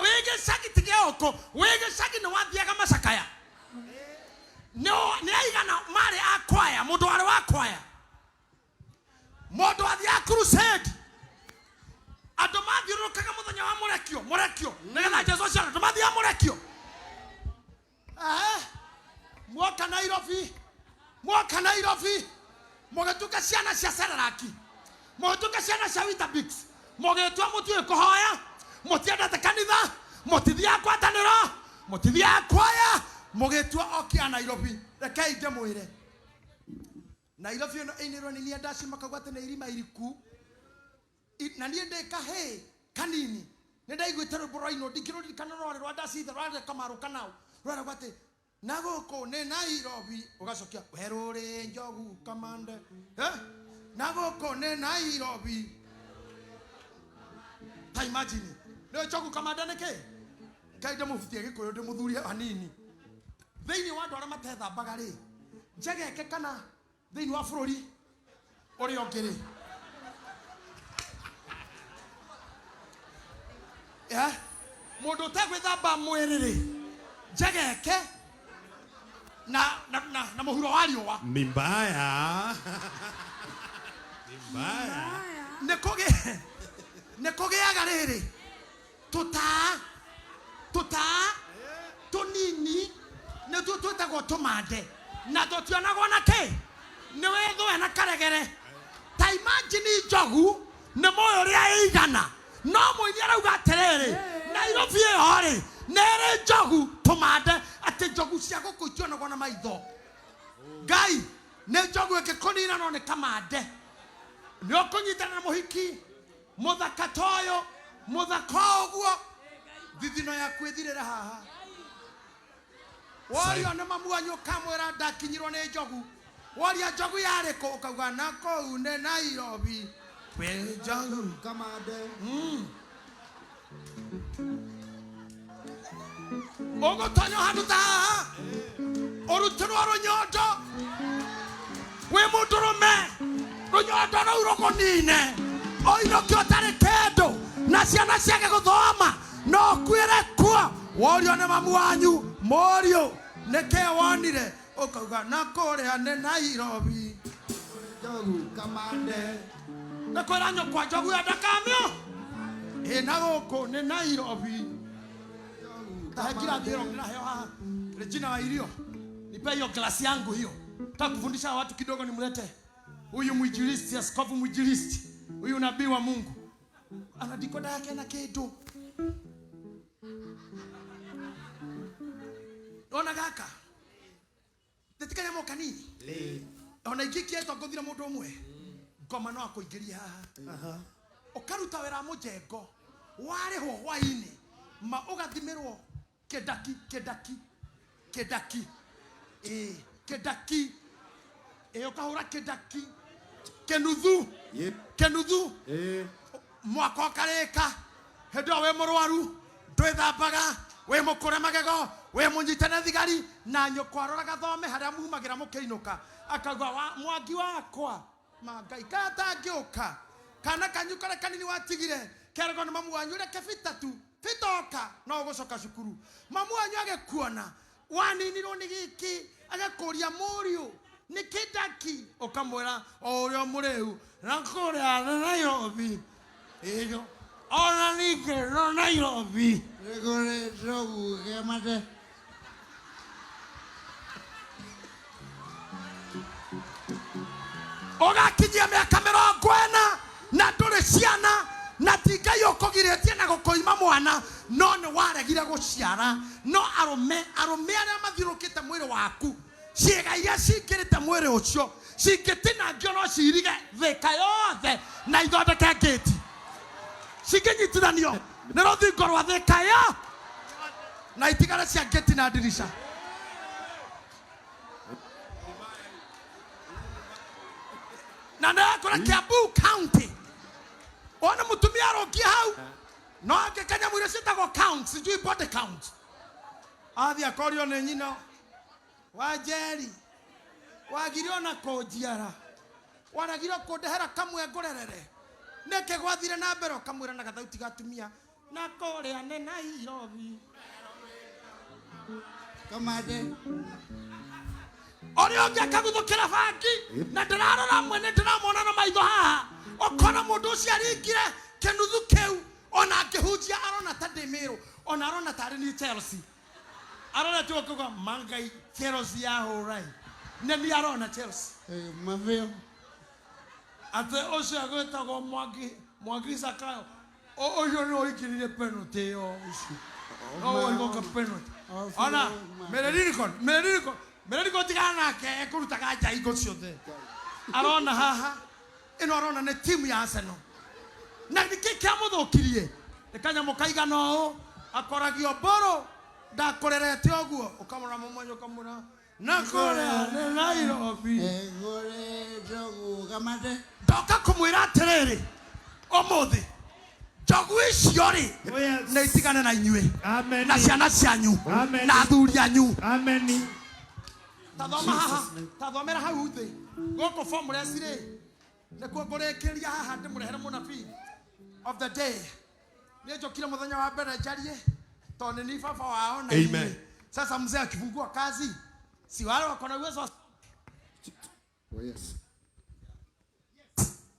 Wĩ gĩcagi ti gĩa ũkũ. Wĩ gĩcagi nĩ wathiaga macakaya. Nĩ aigana marĩ a kwaya, mũndũ warĩ wa kwaya. Mũndũ wathiaga crusade. Andũ mathiũrũrũkaga mũthenya wa mũrekio, mũrekio. Nĩgetha Jesu aciarwo, andũ mathiaga mũrekio. Mwoka Nairobi, mwoka Nairobi, mũgĩtuĩka ciana cia Cerelac, mũgĩtuĩka ciana cia Weetabix, mũgĩtua mũtiũĩ kũhoya, mũtiendete kanitha, mũtithiaga ngwatanĩro, mũtithiaga kwaya. Mũgĩtua oki a Nairobi, rekei ndĩmwĩre. Nairobi ĩno ĩinĩrwo nĩ niĩ makauga atĩ nĩ irima iriku. Na niĩ ndĩ kahĩĩ kanini nĩ ndaiguĩte rwĩmbo rwainwo ndingĩrũririkana rwarĩ rwa ndacithe rwarĩ kamaru kanau rwaragwo atĩ na gũkũ nĩ Nairobi ũgacokia werũ njogu kamande eh? Na gũkũ nĩ Nairobi. Ta imagine nĩ njogu kamande nĩ kĩ ngai ndĩmũbutie gĩkũyũ ndĩmũthurie hanini thĩinĩ wa andũ arĩa matethambaga rĩ njegeke kana thĩinĩ wa bũrũri ũrĩa ũngĩ rĩ Eh? Mũndũ ũtegwĩthamba mwĩrĩ rĩ njegeke na, na, na, na mũhuro wa riũa. Ni mbaya. Ni mbaya. Nĩ kũgĩaga rĩrĩ tũtaa tũtaa tũnini nĩtuo twĩtagwo tũmande na tũtionagwo na kĩ nĩ wĩthũe na karegere. Ta imagine njogu nĩ moĩ ũrĩa ĩigana no mũini arauga atĩrĩrĩ Nairobi ĩyo rĩ nĩ ĩrĩ njogu tũmande atĩ njogu cia gũkũ itionagwo na maitho. Ngai nĩ njogu ĩngĩkũnina no nĩ kamande. Nĩ ũkũnyitana na mũhiki mũthaka ta ũyũ mũthaka o ũguo thithino yaku ĩthirĩre haha. Worio nĩ mamu wanyu ũkamwĩra ndakinyirwo nĩ njogu. Woria njogu yarĩ kũ ũkauga na kũu nĩ Nairobi kwĩ njogu kamande. Ũgũtonywo handũ ta haha ũrutĩrwo rũnyondo wĩ mũndũrũme rũnyondo rũu rũkũnine ũinũke ũtarĩ kĩndũ na ciana ciake gũthoma no ũkuĩre kuo. Worio nĩ mamu wanyu mũriũ nĩkĩ wonire ũkauga na kũrĩa nĩ Nairobi Njogu kamande. Nĩ kwĩra nyũkwa njogu ya ndakamio ĩ na gũkũ nĩ Nairobi. Tahe kila ĩyo ndĩraheo haha. Regina wa irio, nipe hiyo glasi yangu hiyo. Nataka kufundisha watu kidogo, nimlete huyu mwinjilisti, askofu mwinjilisti, huyu nabii wa Mungu ana dikoda yake na kĩndũ. Ona gaka ndĩtikanyamũ kanini ona ingĩkietwo ngũthira mũndũ ũmwe ngoma no akũingĩrie haha ũkaruta wĩra wa mũjengo warĩhwo hwainĩ ma ũgathimĩrwo kĩndaki kĩndaki kĩndaki ĩ kĩndaki ĩ ũkahũra kĩndaki kĩnuthu kĩnuthu mwaka ũkarĩka hĩndĩ ĩyo wĩ mũrwaru ndwĩthambaga wĩ mũkũre magego wĩ mũnyite thigari na nyũkwa aroraga thome harĩa mumagĩra mũkĩinũka akauga mwangi wakwa ma Ngai katangĩũka kana kanyu karĩa kanini watigire keragwo nĩ mamu wanyu reke bita tu bitoka no ũgũcoka cukuru. Mamu wanyu agĩkuona waninirwo nĩ gĩkĩ agakũria mũriũ nĩ kĩndaki ũkamwĩra o ũrĩa mũrĩu na kũrĩa nĩ Nairobi ĩyo ona ningĩ no Nairobi. Nĩ kũrĩ njogu kamande. Ũgakinyia mĩaka 40 na ndũrĩ ciana na ti Ngai ũkũgirĩtie na gũkũima mwana no nĩ waregire gũciara no arũme arũme arĩa mathiũrũrũkĩte mwĩrĩ waku ciĩga iria cingĩrĩte mwĩrĩ ũcio cingĩtinangio no cirige thĩka yothe na ithondeke ngĩti cingĩnyitithanio nĩ rũthingo rwa thĩka yo na itigare cia ngĩti na ndirica. Na ndĩrakora Kiambu County ona mũtumia arũngie hau no angĩ kanyamũ iria ciĩtagwo count sijui body count athiĩ akorio nĩ nyina wa Njeri wagire ona kũnjiara waregire kũndehera kamwe ngũrerere nĩkĩ gwathire na mbere ũkamwĩra na gathauti ga atumia na kũrĩa nĩ Nairobi Kamande. Ũrĩa ũngĩ akaguthũkĩra bangi na ndĩrarora mwene ndĩramwona na maitho haha ũkona mũndũ ũcio aringire kĩnuthu kĩu ona angĩhunjia arona ta ndĩ Mĩrũ ona arona tarĩ niĩ Chelsea arona tu akauga mangai Chelsea yahũra nĩ niĩ arona Chelsea. Mabĩo. Atĩ ũcio agwĩtagwo Mwangi Mwangi Zakayo ũcio nĩ ũingĩrire penalty ĩyo ũcio no ũigoka penalty. Ona Mereririkon, Mereririkon, Mereririkon tigana nake ekurutaga nja hingo ciothe. Arona haha ĩno arona nĩ timu ya Arsenal. Na nĩkĩ kĩamũthũkirie? Nĩ kanyamũ kaigana ũũ akoragio mbũrũ ndakũrerete ũguo ũkamũra mũmwenye ũkamũra na kũrĩa nĩ Nairobi. Kũrĩ njogu kamande. Ndoka kũmwĩra atĩrĩrĩ ũmũthĩ njogu icio rĩ Oh, yes. nĩ itigane na inyuĩ Amen. na ciana cianyu Amen. na athuri anyu. Amen. Tathoma haha, tathomera hau thĩ gũkũ formless rĩ nĩkuo ngũrĩkĩria haha ndĩmũrehere mũnabii of the day. Niĩ njũkire mũthenya wa mbere njarie tondũ nĩ niĩ baba wao na Amen. inyuĩ. Sasa mzee akifungua kazi si wale wako na uwezo wa Oh, yes.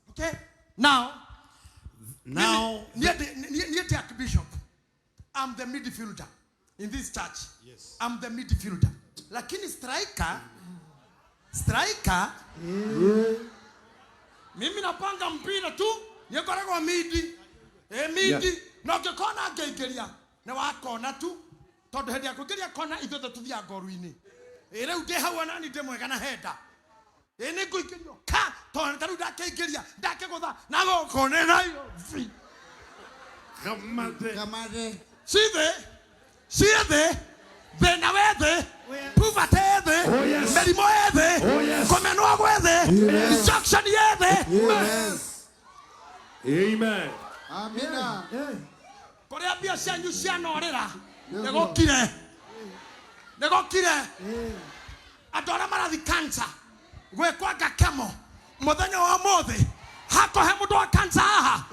okay now Now, niĩ ti archbishop. I'm the midfielder in this church. Yes. I'm the midfielder. Lakini striker, striker, mimi napanga mpira tu, nĩngoragwo midi. E midi, Yeah. na ũngĩkona ngĩingĩria, nĩ wakona tu. Tondũ hĩndĩ ya kũingĩria kona ithuothe tũthiaga ngoru-inĩ. Ĩ rĩu ndĩ hau onani ndĩ mwega na henda. Ĩ nĩ ngũingĩrio ka, tondũ ta rĩu ndakĩingĩria, ndakĩgũtha, na gũkũ nĩ Nairobi. Kamande. Kamande. Cithĩ, ciĩthĩ, thĩna wĩ thĩ, poverty ĩ thĩ, Oh, yes. mĩrimũ ĩ thĩ, Oh, yes. kũmenwo gwĩ thĩ, destruction ĩ thĩ. Yes. Amen. Amina. Kũrĩa mbia cianyu cianorĩra, nĩgũkire. Nĩgũkire. Andũ arĩa marathi cancer, gwĩkwanga kemo, mũthenya wa ũmũthĩ, hakohe mũndũ wa cancer haha,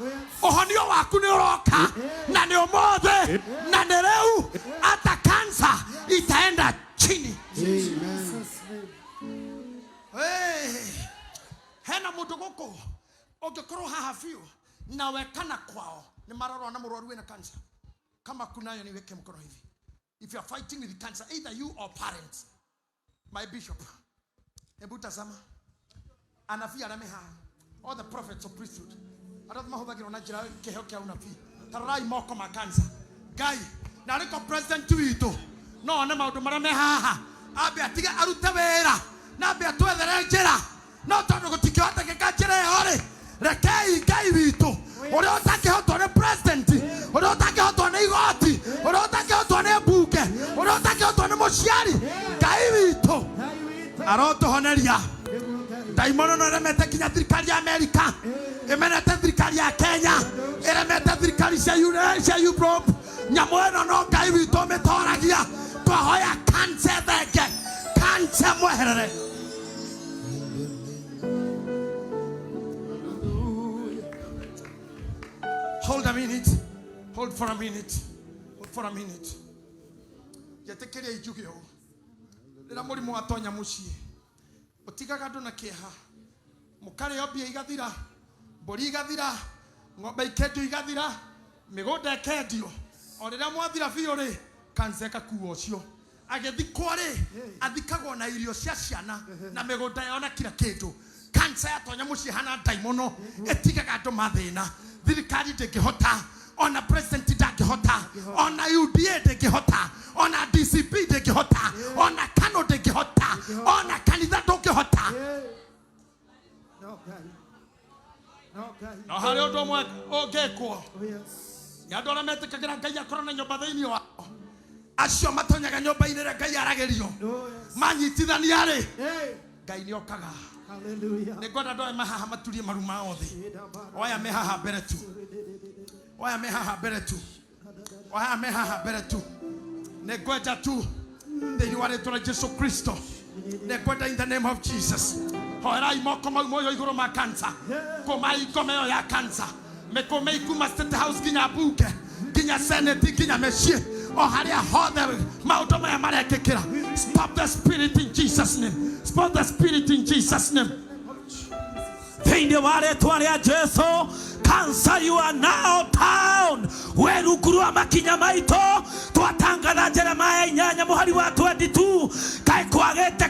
ũhonio waku nĩ ũroka, na nĩ ũmũthĩ, na nĩ rĩu, ata cancer itaenda chini. Amen. Hey, hena mundu guku ungikorwo haha biũ nawe kana kwao nĩ marorwo na mũrwaru wĩna cancer. Kama kunayo niweke mkono hivi. If you are fighting with cancer, either you or parents. My bishop, hebu tazama anabii arĩa me haha, all the prophets of priesthood arĩa mahũthagĩrwo na njĩra kĩheo kĩa unabii, tarorai moko ma cancer. Ngai na arĩko president witũ no one maũndũ marĩa me haha, ambe atige arute wĩra na ambe atwethere njĩra, no tondũ gũtingĩhotekeka njĩra ĩyo rĩ, rekei Ngai witũ ũrĩa ũtangĩhotwo nĩ president, ũrĩa ũtangĩhotwo nĩ igoti, ũrĩa ũtangĩhotwo nĩ mbunge, ũrĩa ũtangĩhotwo nĩ mũciari, Ngai witũ arotũhoneria. Ndaimono no ĩremete nginya thirikari ya Amerika, ĩmenete thirikari ya Kenya, ĩremete thirikari cia cia Europe. Nyamũ ĩno no Ngai witũ ũmĩtoragia. Twahoya cancer thenge, cancer mweherere. Hold a minute. Hold for a minute. Hold for a minute. Njetĩkĩria njuge ũũ. Rĩrĩa mũrimũ watonya mũciĩ, ũtigaga andũ na kĩeha. Mũkarĩo mbia igathira, mbũri igathira, ng'ombe ikendio igathira, mĩgũnda ĩkendio. O rĩrĩa mwathira biũ rĩ, kansa ĩgakua ũcio. Agĩthikwo rĩ, athikagwo na irio cia ciana na mĩgũnda yao na kila kĩndũ. Kansa yatonya mũciĩ hana ndaimono, ĩtigaga andũ mathĩna. Thirikari ndĩngĩhota, ona president ndangĩhota, ona UDA ndĩngĩhota, ona DCP ndĩngĩhota, ona KANU ndĩngĩhota, ona kanitha ndũngĩhota. No Ngai. No Ngai. No harĩ ũndũ ũmwe ũngĩkwo. Oh, yes. Nĩ andũ arĩa metĩkagĩra Ngai akorwo na nyũmba thĩinĩ wao, acio matonyaga nyũmba-inĩ ĩrĩa Ngai aragĩrio, Oh, yes. manyitithania rĩ, Hey. Ngai nĩ okaga. Hallelujah. Nĩ ngwenda andũ aya me haha maturie maru mao thĩ. Oya me haha mbere tu, oya me haha mbere tu, oya me haha mbere tu. Nĩ ngwenda tu thĩinĩ wa rĩtwa rĩa Jesu Kristo, nĩ ngwenda in the name of Jesus. Hoerai moko mau moyo igũrũ ma cancer, kũmai ngoma ĩyo ya cancer, mĩkũmei kuma State House nginya mbunge, nginya senate, nginya mĩciĩ, o harĩa hothe maũndũ maya marekĩkĩra. Stop the spirit in Jesus name. Stop the spirit in Jesus name. Thĩinĩ wa rĩtwa rĩa Jesu, Cancer, you are now down. We rungu rwa makinya maitũ twatangatha Jeremiah 8 mũhari wa 22 kaĩ kwagĩte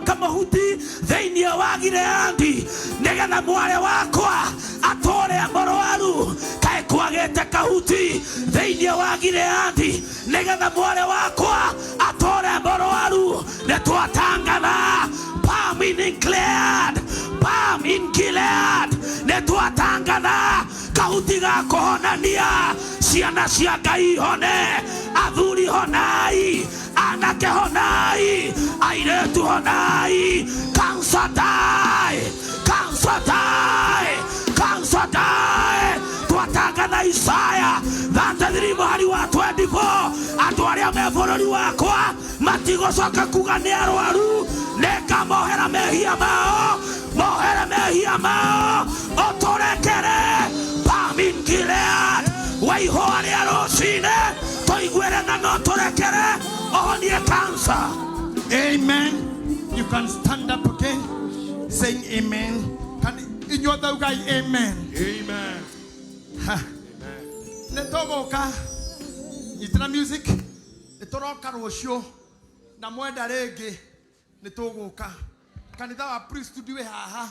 kamũhuti thĩinĩ wa Gileadi nĩgetha mwarĩ wakwa atũre mũrwaru. Kaĩ kwagĩte kahuti thĩinĩ wa Gileadi nĩgetha mwarĩ wakwa atũre mũrwaru. Nĩ twatangatha Balm in Gilead, Balm in Gilead. Nĩ twatangatha kahuti ga kũhonania ciana cia Ngai hone, athuri honai, anake honai, airĩtu honai. Cancer die, cancer die, cancer die. Twatangatha Isaya 33 mũhari wa 24 andũ arĩa me bũrũri wakwa matigũcoka kuga nĩ arwaru, nĩngamohera mehia mao, mohere mehia mao, ũtũrekere. Balm in Gilead, waihũa rĩa rũcinĩ tũiguĩre na no tũrekere ũhonie cancer. Amen. You can stand up again, saying amen. Can inyuothe ugai amen? Amen. Nĩ tũgũka nyitĩra music, nĩ tũroka rũciũ na mwenda rĩngĩ nĩ tũgũka. Kanitha wa priesthood wĩ haha,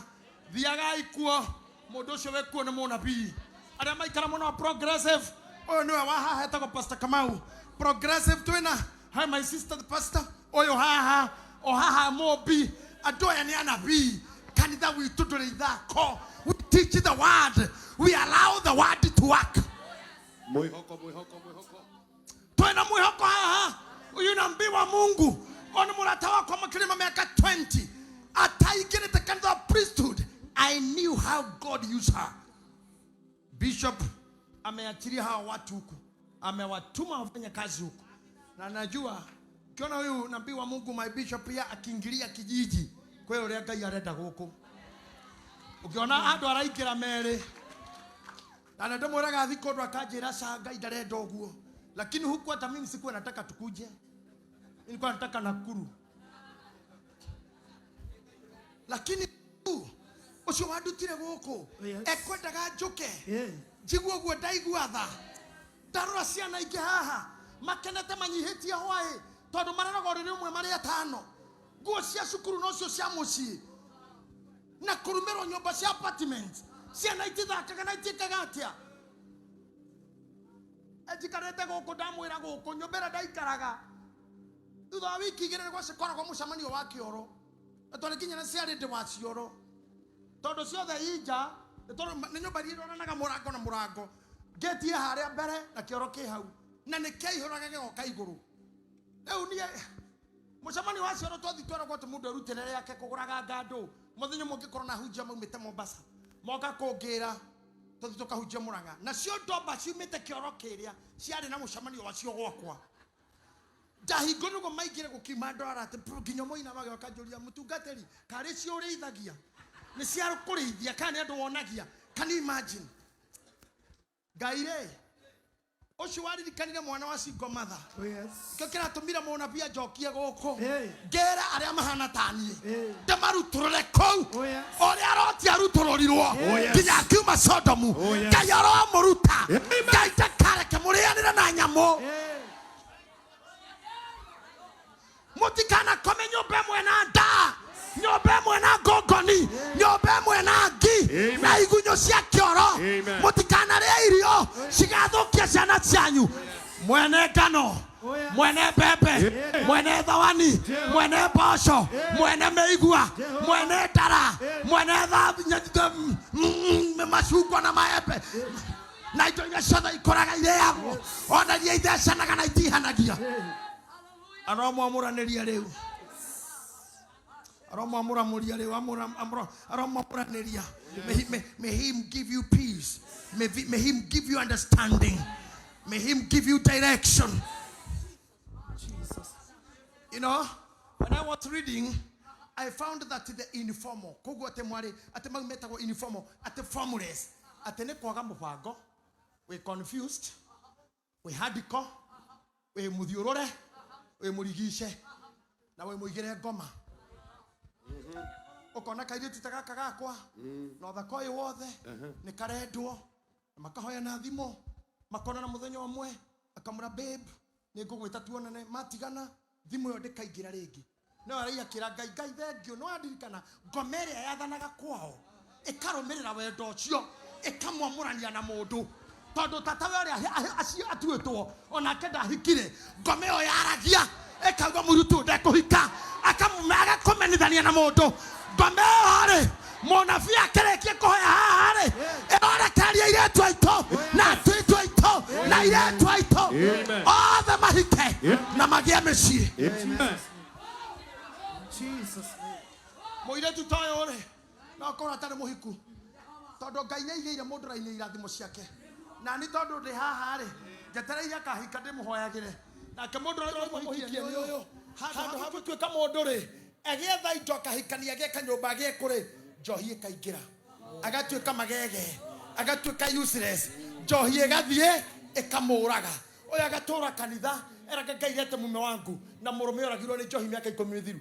thiagai kuo, mũndũ ũcio wĩ kuo nĩ mũnabii. Arĩa maikara mũno progressive, ũyũ nĩwe wa haha etagwo Pastor Kamau. Progressive twĩna, hi my sister the pastor, ũyũ haha, o haha mũmbi, andũ aya nĩ anabii. Kanitha witũ ndũrĩ ithako. We teach the word, we allow the word to work. Mwihoko, mwihoko, mwihoko. Twĩna mwĩhoko haha. Ũyũ nabii wa Mungu, ona mũrata wakwa makĩria ma mĩaka 20 ataingĩrĩte kanitha wa priesthood. I knew how God used her. Bishop ameachilia hawa watu huku, amewatuma wafanye kazi huku, na najua ukiona huyu nabii wa Mungu my bishop pia akiingilia kijiji kwĩ ũrĩa Ngai arenda gũkũ. Ukiona andũ araingĩra merĩ, na nĩ ndĩmwĩraga thiĩ kũndũ akanjĩra ca Ngai ndarenda ũguo, lakini huku hata mimi sikuwa nataka tukuje, nilikuwa nataka Nakuru, lakini ũcio wandutire gũkũ ekwendaga njũke njigue ũguo ndaigua tha. Ndarora ciana ingĩ haha makenete manyihĩtie hwaĩ tondũ mareraga ũrĩrĩ ũmwe marĩ atano, nguo cia cukuru nocio cia mũciĩ na kũrumĩrwo nyũmba cia apartment, ciana itithakaga na itiĩkaga atĩa. Njikarĩte gũkũ ndamwĩra gũkũ nyũmba ĩrĩa ndaikaraga thutha wa wiki igĩrĩ nĩguo cikoragwo mũcemanio wa kĩoro, na twarĩ nginya na ciarĩ ndĩ wa cioro tondũ ciothe inja nĩ nyũmba iria ironanaga mũrango na mũrango, ngĩti ĩ harĩa mbere na kĩoro kĩ hau na nĩ kĩaihũraga gĩgoka igũrũ. Rĩu niĩ mũcemanio wa cioro twathi tweragwo atĩ mũndũ erutĩre rĩake kũgũraga ngandũ. Mũthenya ũmwe ngĩkorwo na hunjia maumĩte Mombasa moka kũngĩra tũthiĩ tũkahunjia Mũrang'a, nacio ndomba ciumĩte kĩoro kĩrĩa ciarĩ na mũcemanio wacio gwakwa. Ndahingwo nĩguo maingĩre gũkiuma ndwara atĩ nginya mũina magĩoka njũria mũtungatĩri karĩ cio ũrĩithagia nĩ cia kũrĩithia kana nĩ andũ wonagia. Can you imagine? Ngai rĩ ũcio waririkanire mwana wa single mother, kĩo kĩratũmire mũnabii anjokie gũkũ ngĩra arĩa mahana ta niĩ ndĩmarutũrũre kũu ũrĩa Loti arutũrũrirwo nginya akiuma Sodomu. Ngai aromũruta, Ngai ndakareke mũrĩanĩre na nyamũ, mũtikanakome nyũmba ĩmwe na ndaa, nyũmba ĩmwe na ngongoni, nyũmba ĩmwe na ngi na igunyũ cia kĩoro. Mũtikanarĩe irio cigathũkia ciana cianyu. Mwene ngano, mwene mbembe, mwene thawani, mwene mboco, mwene mĩigua, mwene ndara, mwene macungwa na maembe na indo iria ciothe ikũraga irĩagwo, ona iria ithecanaga na itihanagia. Aromwamũranĩria rĩu, aromwamũramũria rĩu, aromwamũranĩria. May him give you peace. May him give you understanding. May him give you direction. Jesus. You know, when I was reading, I found that the informal, koguo atĩ mwarĩ, atĩ mau metagwo informal, atĩ formless, atĩ nĩ kwaga mũbango, we confused, we hardcore, we mũthiũrũre, we mũrigice, na we mũigĩre ngoma. Ũkona kairĩtu ta gaka gakwa na ũthaka ũyũ wothe nĩ karendwo na makahoya na thimũ makonana mũthenya ũmwe akamũra babe nĩ ngũgwĩta tuonane matigana thimũ ĩyo ndĩkaingĩra rĩngĩ no araiya akĩra ngai ngai thengio no andirikana ngoma ĩrĩa yathanaga kwao ĩkarũmĩrĩra wendo ũcio ĩkamwamũrania na mũndũ tondũ tatawe ũrĩa acio atuĩtwo onake ndahikire ngoma ĩyo yaragia ĩkauga mũirĩtu ũyũ ndekũhika agakũmenithania na mũndũ ngoma ĩyo rĩ mũnabii akĩrĩkia kũhoya haha rĩ ĩrorekereria airĩtu aitũ na atumia aitũ na airĩtu aitũ othe mahike na magĩe mĩciĩ. Jesus name. Mũirĩtu ta ũyũ rĩ no akorwo atarĩ mũhiku tondũ Ngai nĩaigĩire mũndũ raini irathimo ciake na nĩ tondũ ndĩ haha rĩ njetereire akahika ndĩmũhoyagĩre nake mũndũ ũrĩa mũhikie nĩ ũyũ handũ ha gũtuĩka mũndũ rĩ agĩetha indo akahikania agĩe kanyũmba agĩe kũrĩ njohi ĩkaingĩra agatuĩka magege agatuĩka useless njohi ĩgathiĩ ĩkamũraga ũyũ agatũra kanitha eraga Ngai lete mume wangu na mũrũme oragirwo nĩ njohi mĩaka 10 mĩthiru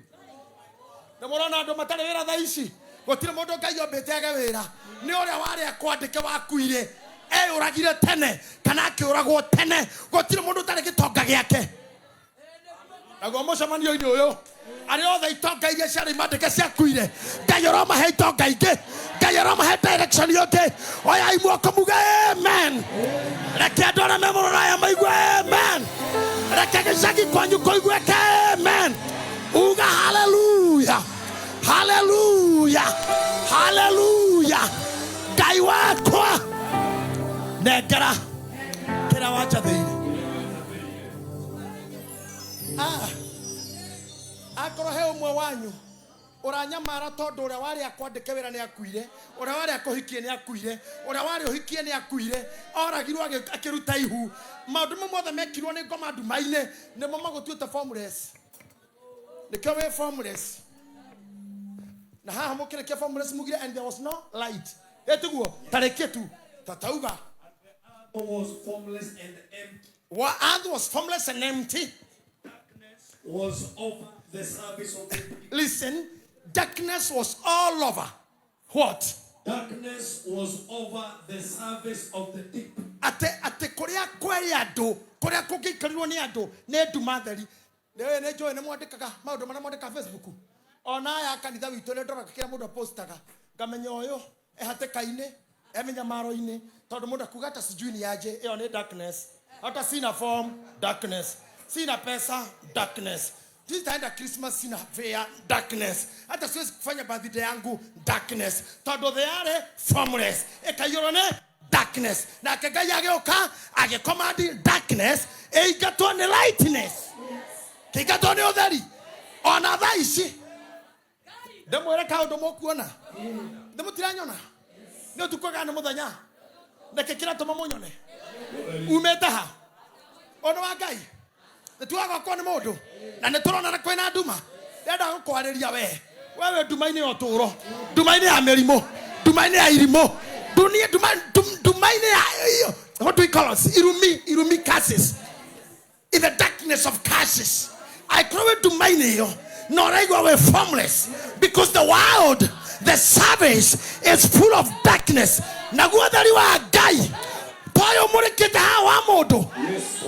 na mũrona andũ matarĩ wĩra thaa ici gũtirĩ mũndũ Ngai ombĩte age wĩra nĩ ũrĩa warĩ akwandĩke wakuire eyũragire tene kana akĩũragwo tene gũtirĩ mũndũ ũtarĩ gĩtonga gĩake naguo mũcemanio-inĩ ũyũ arĩa othe itonga iria ciarĩ mandĩke ciakuire Ngai ũromahe itonga ingĩ Ngai ũromahe direction ũngĩ oyai muoko muge amen reke andũ arĩa me mũroraya maigue amen reke gĩcagi kwanyu kũiguĩke amen uga haleluya haleluya haleluya Ngai wakwa nengera kĩrĩa wanjathĩire. Akorwo he ũmwe wanyu ũranyamara tondũ ũrĩa warĩ akwandĩke wĩra nĩ akuire ũrĩa warĩ akũhikie nĩ akuire ũrĩa warĩ ũhikie nĩ akuire oragirwo akĩruta ihu maũndũ mau mothe mekirwo nĩ ngoma nduma-inĩ nĩmo magũtuĩte formless nĩkĩo wĩ formless na haha mũkĩrĩkia formless mugire and there was no light ĩtiguo tarĩkie tu tatauga Was formless and empty. Wa earth was formless and empty. Darkness was over the surface of the deep. Listen, darkness was all over. What? Darkness was over the surface of the deep. Ate ate kuria kweri andu kuria kungikarirwo ni andu ni nduma theri nĩ nĩ njũĩ nĩ mwandĩkaga maũndũ marĩa mwandĩkaga Facebook ona aya kanitha witũ nĩ ndoraga kĩrĩa mũndũ apostaga ngamenya ũyũ ehatĩka-inĩ emĩnyamaro-inĩ tondũ mũndũ akuga hata sijui ni aje ĩyo nĩ darkness hata sina form darkness sina pesa darkness sitaenda Christmas sina fare darkness hata siwezi kufanya birthday yangu darkness tondũ they are formless ĩkaiyũrwo nĩ darkness nake Ngai agĩũka agĩcommand darkness ĩingatwo nĩ lightness kĩingatwo nĩ ũtheri ona thaa ici ndĩmwĩre kaũndũ mũkuona nĩ mũtiranyona nĩ ũtukũ kana nĩ mũthenya nĩkĩ kĩratũma mũnyone umĩte ha ũndũ wa Ngai nĩtuaga gwakorwo nĩ mũndũ na nĩ tũrona na kwĩna nduma ndĩrenda gũkwarĩria we we wĩ nduma-inĩ ya ũtũũro nduma-inĩ ya mĩrimũ nduma-inĩ ya irimũ dunia nduma-inĩ ya what do we call us irumi irumi curses in the darkness of curses I cry ndumainĩ ĩyo na ũraigua wĩ formless because the world the service is full of darkness naguo ũtheri wa Ngai toyũ mũrĩkĩte haha wa mũndũ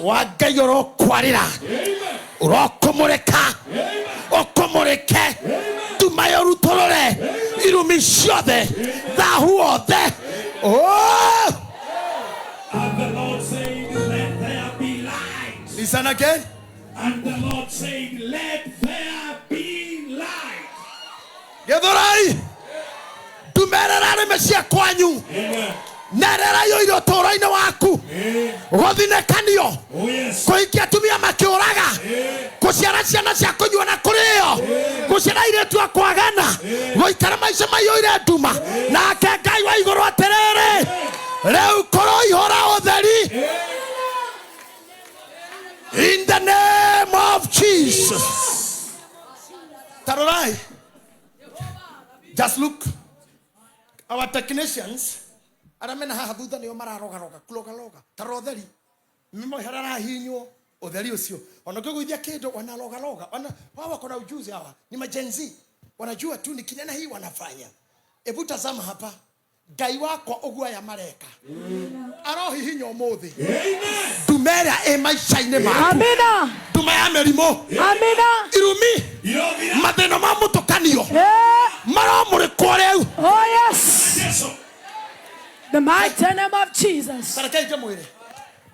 wa Ngai ũrokwarĩra ũrokũmũrĩka ũkũmũrĩke nduma ĩyo rutũrũre irumi ciothe thahu wothe. Oh! And the Lord said, let there be light. Listen again. And the Lord said, let there be light. Gĩthũrai nduma ĩrĩa ĩrarĩ mĩciĩ kwanyu na ĩrĩa ĩraiyũire ũtũũro-inĩ waku gũthinĩkanio Oh yes. kũhikia atumia makĩũraga gũciara ciana cia kũnyua na kũrĩo gũciara airĩtu a kwagana gũikara maica maiyũire nduma nake Ngai wa igũrũ atĩrĩrĩ rĩu kũroihũra ũtheri in the name of Jesus. Tarorai, just look our technicians arĩa mena haha thutha nĩo mararogaroga kulogaloga tarora ũtheri mimo harĩa arahihinywo ũtheri ũcio ona ũkĩgũithia kĩndũ wanalogaloga wana wao wako na ujuzi hawa ni ma Gen Z Wanajua tu nikinena hii wanafanya. Hebu tazama hapa. Ngai wakwa ũguo aya mareka. Arohihinya ũmũthĩ. Nduma ĩrĩa ĩ maica-inĩ maku. Amina. Nduma ya mĩrimũ. Amina. Irumi. Mathĩna ma mũtũkanio. Eh. Maromũrĩkwo rĩu. Oh yes. The mighty name of Jesus. Ta rekei ngĩmwĩre.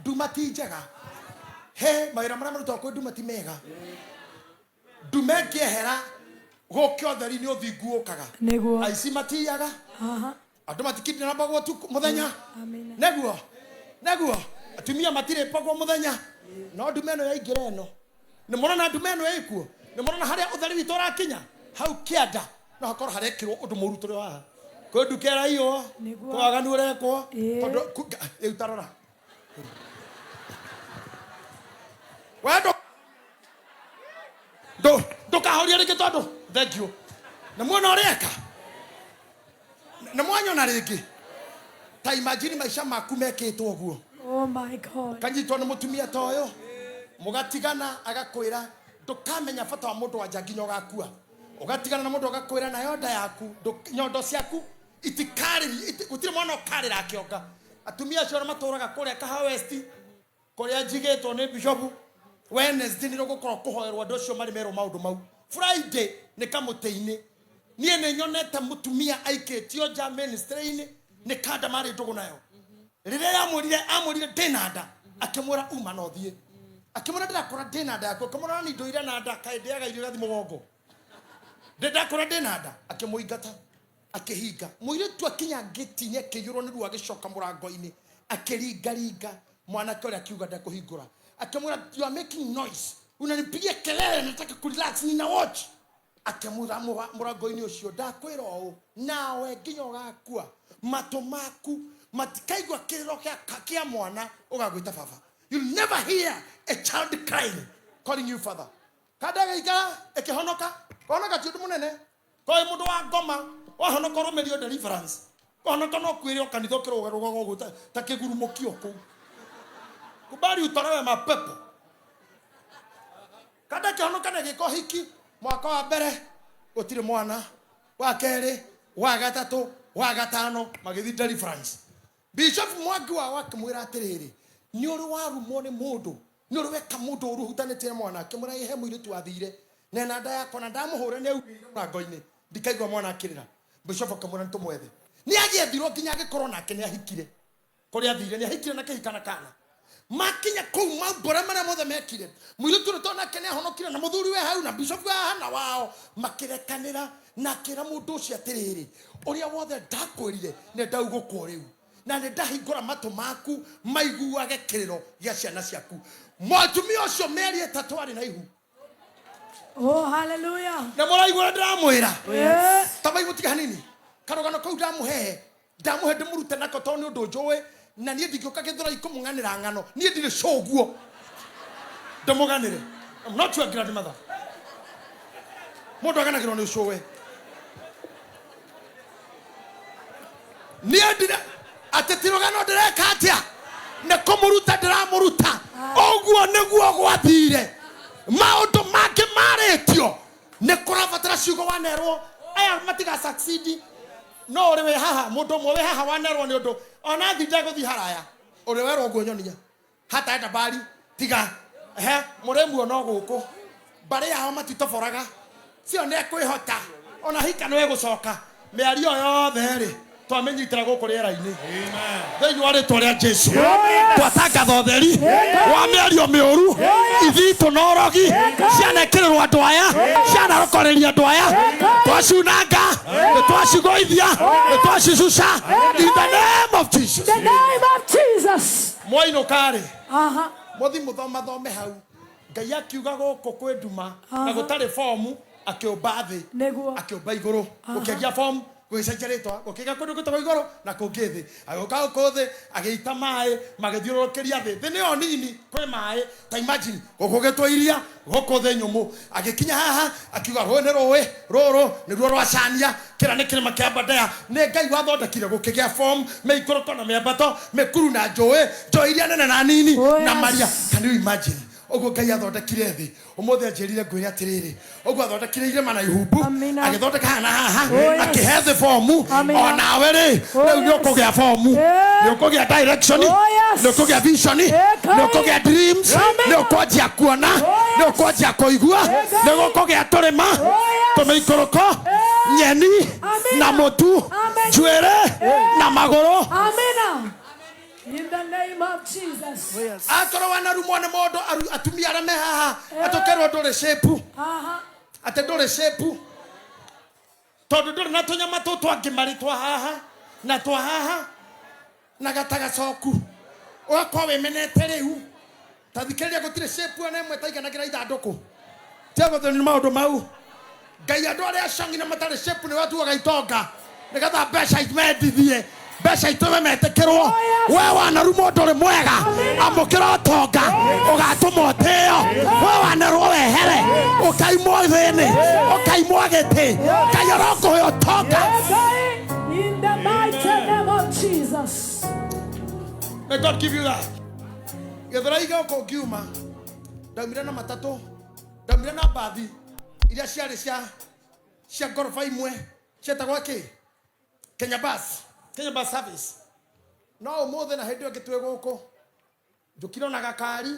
Nduma ti njega. He mawĩra marĩa marutagwo kwĩ nduma ti mega. Nduma ĩngĩehera gũke ũtheri nĩ ũthingu ũkaga. Nĩguo. Aici matiyaga. Aha. Andũ matikindĩrambagwo ũtukũ mũthenya. Amina. Nĩguo. Nĩguo. Atumia matirĩpagwo mũthenya. No nduma ĩno yaingĩra ĩno. Nĩ mũrona nduma ĩno ĩkuo. Nĩ mũrona harĩa ũtheri witũ ũrakinya. Hau kĩanda no hakorwo harekĩrwo ũndũ mũru tũrĩ o haha. Kwĩ nduka ĩraiywo. Nĩguo. Kwĩ waganu ũrekwo. Ĩĩ. Tondũ rĩu ta rora. We ndũkahorie rĩngĩ tondũ thank you. Na muona ũreka. Na mwanyona rĩngĩ. Ta imagine maica maku mekĩtwo ũguo. Oh my God. Kanyitwo nĩ mũtumia ta ũyũ. Mũgatigana agakwĩra ndũkamenya bata wa mũndũ wa nja nginya ũgakua. Ũgatigana na mũndũ agakwĩra nayo nda yaku, nyondo ciaku itikarĩria, gũtirĩ mwana ũkarĩra akĩonga. Atumia acio arĩa matũraga kũrĩa Kahawa West, kũrĩa njigĩtwo nĩ Bishop, Wednesday nĩ gũkorwo kũhoerwo andũ acio marĩ merwo maũndũ mau. Friday nĩ kamũtĩ-inĩ. Niĩ nĩ nyonete mũtumia aikĩtio nja ministry-inĩ nĩ kanda marĩ ndũgũ nayo. Rĩrĩa amwĩrire ndĩna nda, akĩmwĩra uma na ũthiĩ. Akĩmwĩra ndĩrakora ndĩna nda yaku, akĩmwĩra ni ndũire na nda, kaĩ ndĩaga irio irathi mũgongo. Ndĩndakora ndĩna nda, akĩmũingata, akĩhinga. Mũirĩtu akinya ngĩti-inĩ akĩiyũrwo nĩ ruo agĩcoka mũrango-inĩ, akĩringaringa. Mwanake ũrĩa akiuga ndekũhingũra. Akĩmwĩra you are making noise. Unanipigia kelele, nataka kurelax, nina watch. Akĩmwĩra mũrango-inĩ ũcio, ndakwĩra ũũ, nawe nginya ũgakua, matũ maku matikaigua kĩrĩro kĩa mwana ũgagwĩta baba. You'll never hear a child crying, calling you father. Kanda ĩgĩikara, ĩkĩhonoka. Kũhonoka ti ũndũ mũnene. Koĩ mũndũ wa ngoma, wahonoka ũrũmĩrio deliverance. Kũhonoka no kwĩrwo kanitha ũkĩrũgarũgaga ũguo ta kĩgurumũkio kũu. Kubali utolewe mapepo. Kanda ĩkĩhonoka na ĩgĩka ũhiki, mwaka wa mbere gũtirĩ mwana, wa kerĩ, wa gatatũ, wa gatano, magĩthiĩ deliverance. Bishop Mwangi wao akĩmwĩra atĩrĩrĩ, nĩ ũrĩ warumwo nĩ mũndũ, nĩ ũrĩ weka mũndũ ũru ũhutanĩtie na mwana. Akĩmwĩra ĩ he mũirĩtu wathire, na ena nda yakwa, na ndamũhũra nĩ augĩire mũrango-inĩ, ndikaigua mwana akĩrĩra. Bishop akĩmwĩra nĩ tũmwethe. Nĩ agĩethirwo nginya agĩkorwo nake nĩ ahikire. Kũrĩa athire nĩ ahikire na kĩhika na kana. Makinya kũu mambũra marĩa mothe mekire, mũirĩtu ũrĩa tondũ nake nĩ ahonokire na mũthuri we hau na bishop we haha na wao makĩrekanĩra, na akĩra mũndũ ũcio atĩrĩrĩ, ũrĩa wothe ndakwĩrire nĩ ndaugũkwo rĩu, na nĩ ndahingũra matũ maku maiguage kĩrĩro gĩa ciana ciaku. Mũtumia ũcio mĩeri ĩtatũ arĩ na ihu. Oh, hallelujah. Na mũraigua ndĩramwĩra. Yes. Ta maigũ tiga hanini. Karũgano kau ndamũhe, ndamũhe ndĩmũrute nako tondũ nĩ ũndũ njũĩ, na niĩ ndingĩũka Gĩthũrai kũmũng'anĩra ng'ano. Niĩ ndirĩ cũguo. Ndĩmũganĩre. I'm not your grandmother. Mũndũ aganagĩrwo nĩ ũcũwe. Niĩ ndirĩ, atĩ ti rũgano ndĩreka atĩa? Nĩ kũmũruta ndĩramũruta. Ũguo nĩguo gwathire. Maũndũ mangĩ marĩtio. Nĩ kũrabatara ciugo wanerwo. Aya matiga succeed. No ũrĩ wĩ haha, mũndũ ũmwe wĩ haha wanerwo nĩ ũndũ. Ona thi ndegũthiĩ haraya. Ũrĩ werwo ũguo nyonia. Hata enda mbari, tiga. Ehe, mũrĩmu ona gũkũ. Mbarĩ yao matitoboraga. Cio nĩ ekwĩhota. Ona hika nĩ egũcoka. Mĩario yothe rĩ, twamĩnyitĩra gũkũ rĩera-inĩ. Thĩinĩ wa rĩtwa rĩa Jesũ. Twatangatha ũtheri wa mĩario mĩũru, ithitũ na ũrogi, cianekĩrĩrwo andũ aya, cianarokoreria andũ aya, twacunanga, nĩtwacigũithia, nĩtwacicuca, in the name of Jesus. The name of Jesus. Mwainũka rĩ, Aha. mũthi mũthomathome hau. Ngai akiuga gũkũ kwĩ nduma, na gũtarĩ fomu, akĩũmba thĩ, Nĩguo. akĩũmba igũrũ, gũkĩagĩa fomu, gũgĩcenjia rĩtwa, gũkĩgĩa kũndũ gwĩtagwo igũrũ na kũngĩ thĩ. Agĩũka gũkũ thĩ, agĩita maĩ, magĩthiũrũrũkĩria thĩ. Thĩ nĩyo nini, kwĩ maĩ. Ta imagine, gũkũ gĩtwo iria, gũkũ thĩ nyũmũ. Agĩkinya haha, akiuga rũĩ nĩ rũĩ, rũrũ nĩruo rwacania, kĩra nĩ kĩrĩma kĩa Aberdare. Nĩ Ngai wathondekire gũkĩgĩa form, mĩikũrũko na mĩambato, mĩkuru na njũĩ, njũĩ iria nene na nini, Oh, na yes. maria. Can you imagine? Ũguo Ngai athondekire thĩ ũmũthĩ anjĩrire ngwĩre atĩrĩrĩ, ũguo athondekire irĩma na ihumbu, Amina. agĩthondeka haha na haha, Oh, yes. akĩhe thĩ bomu. Amina. O nawe rĩ, Oh, rĩu nĩ yes. ũkũgĩa bomu, Eh. nĩ ũkũgĩa direction, Oh, yes. nĩ ũkũgĩa vision, Eh, Ngai. nĩ ũkũgĩa dreams, Amina. nĩ ũkwanjia kuona, Oh, yes. nĩ ũkwanjia kũigua, Eh, Ngai. nĩ gũkũgĩa tũrĩma, Oh, yes. tũmĩikũrũko, nyeni Amina. na mũtu, Amen. njuĩrĩ na magũrũ. Amina. In the name of Jesus. Akorwo wanarumwo nĩ mũndũ, atumia arĩa me haha, atũkerwo ndũrĩ shape, Aha. atĩ ndũrĩ shape tondũ ndũrĩ na tũnyama tũtũ angĩ marĩ twa haha na twa haha na gatagacoku, ũgakorwo wĩmenete rĩu. Ta thikĩrĩria, gũtirĩ shape ona ĩmwe ĩtaiganagĩra ithandũkũ. Tiga gũthĩnio nĩ maũndũ mau. Ngai andũ arĩa acangi na matarĩ shape nĩ watuaga itonga nĩgetha mbeca imendithie, mbeca itũme metĩkĩrwo. Oh, yes. We wanarumwo ndũrĩ mwega, amũkĩra ũtonga ũgatũma ũtĩo. We wanerwo wehere, ũkaimwo thĩnĩ, ũkaimwo gĩtĩ, Ngai arokũhe ũtonga. Eh, Ngai. In the mighty name of Jesus. May God give you that. Gĩthũrai gũkũ ngiuma, ndaumire na matatũ, ndaumire na mbathi iria ciarĩ cia ngoroba imwe cietagwo kĩ, Kenya Bus, Kenya Bus Service. No ũmũthĩ na hĩndĩ ĩyo ĩngĩ twĩ gũkũ, njũkire ona gakari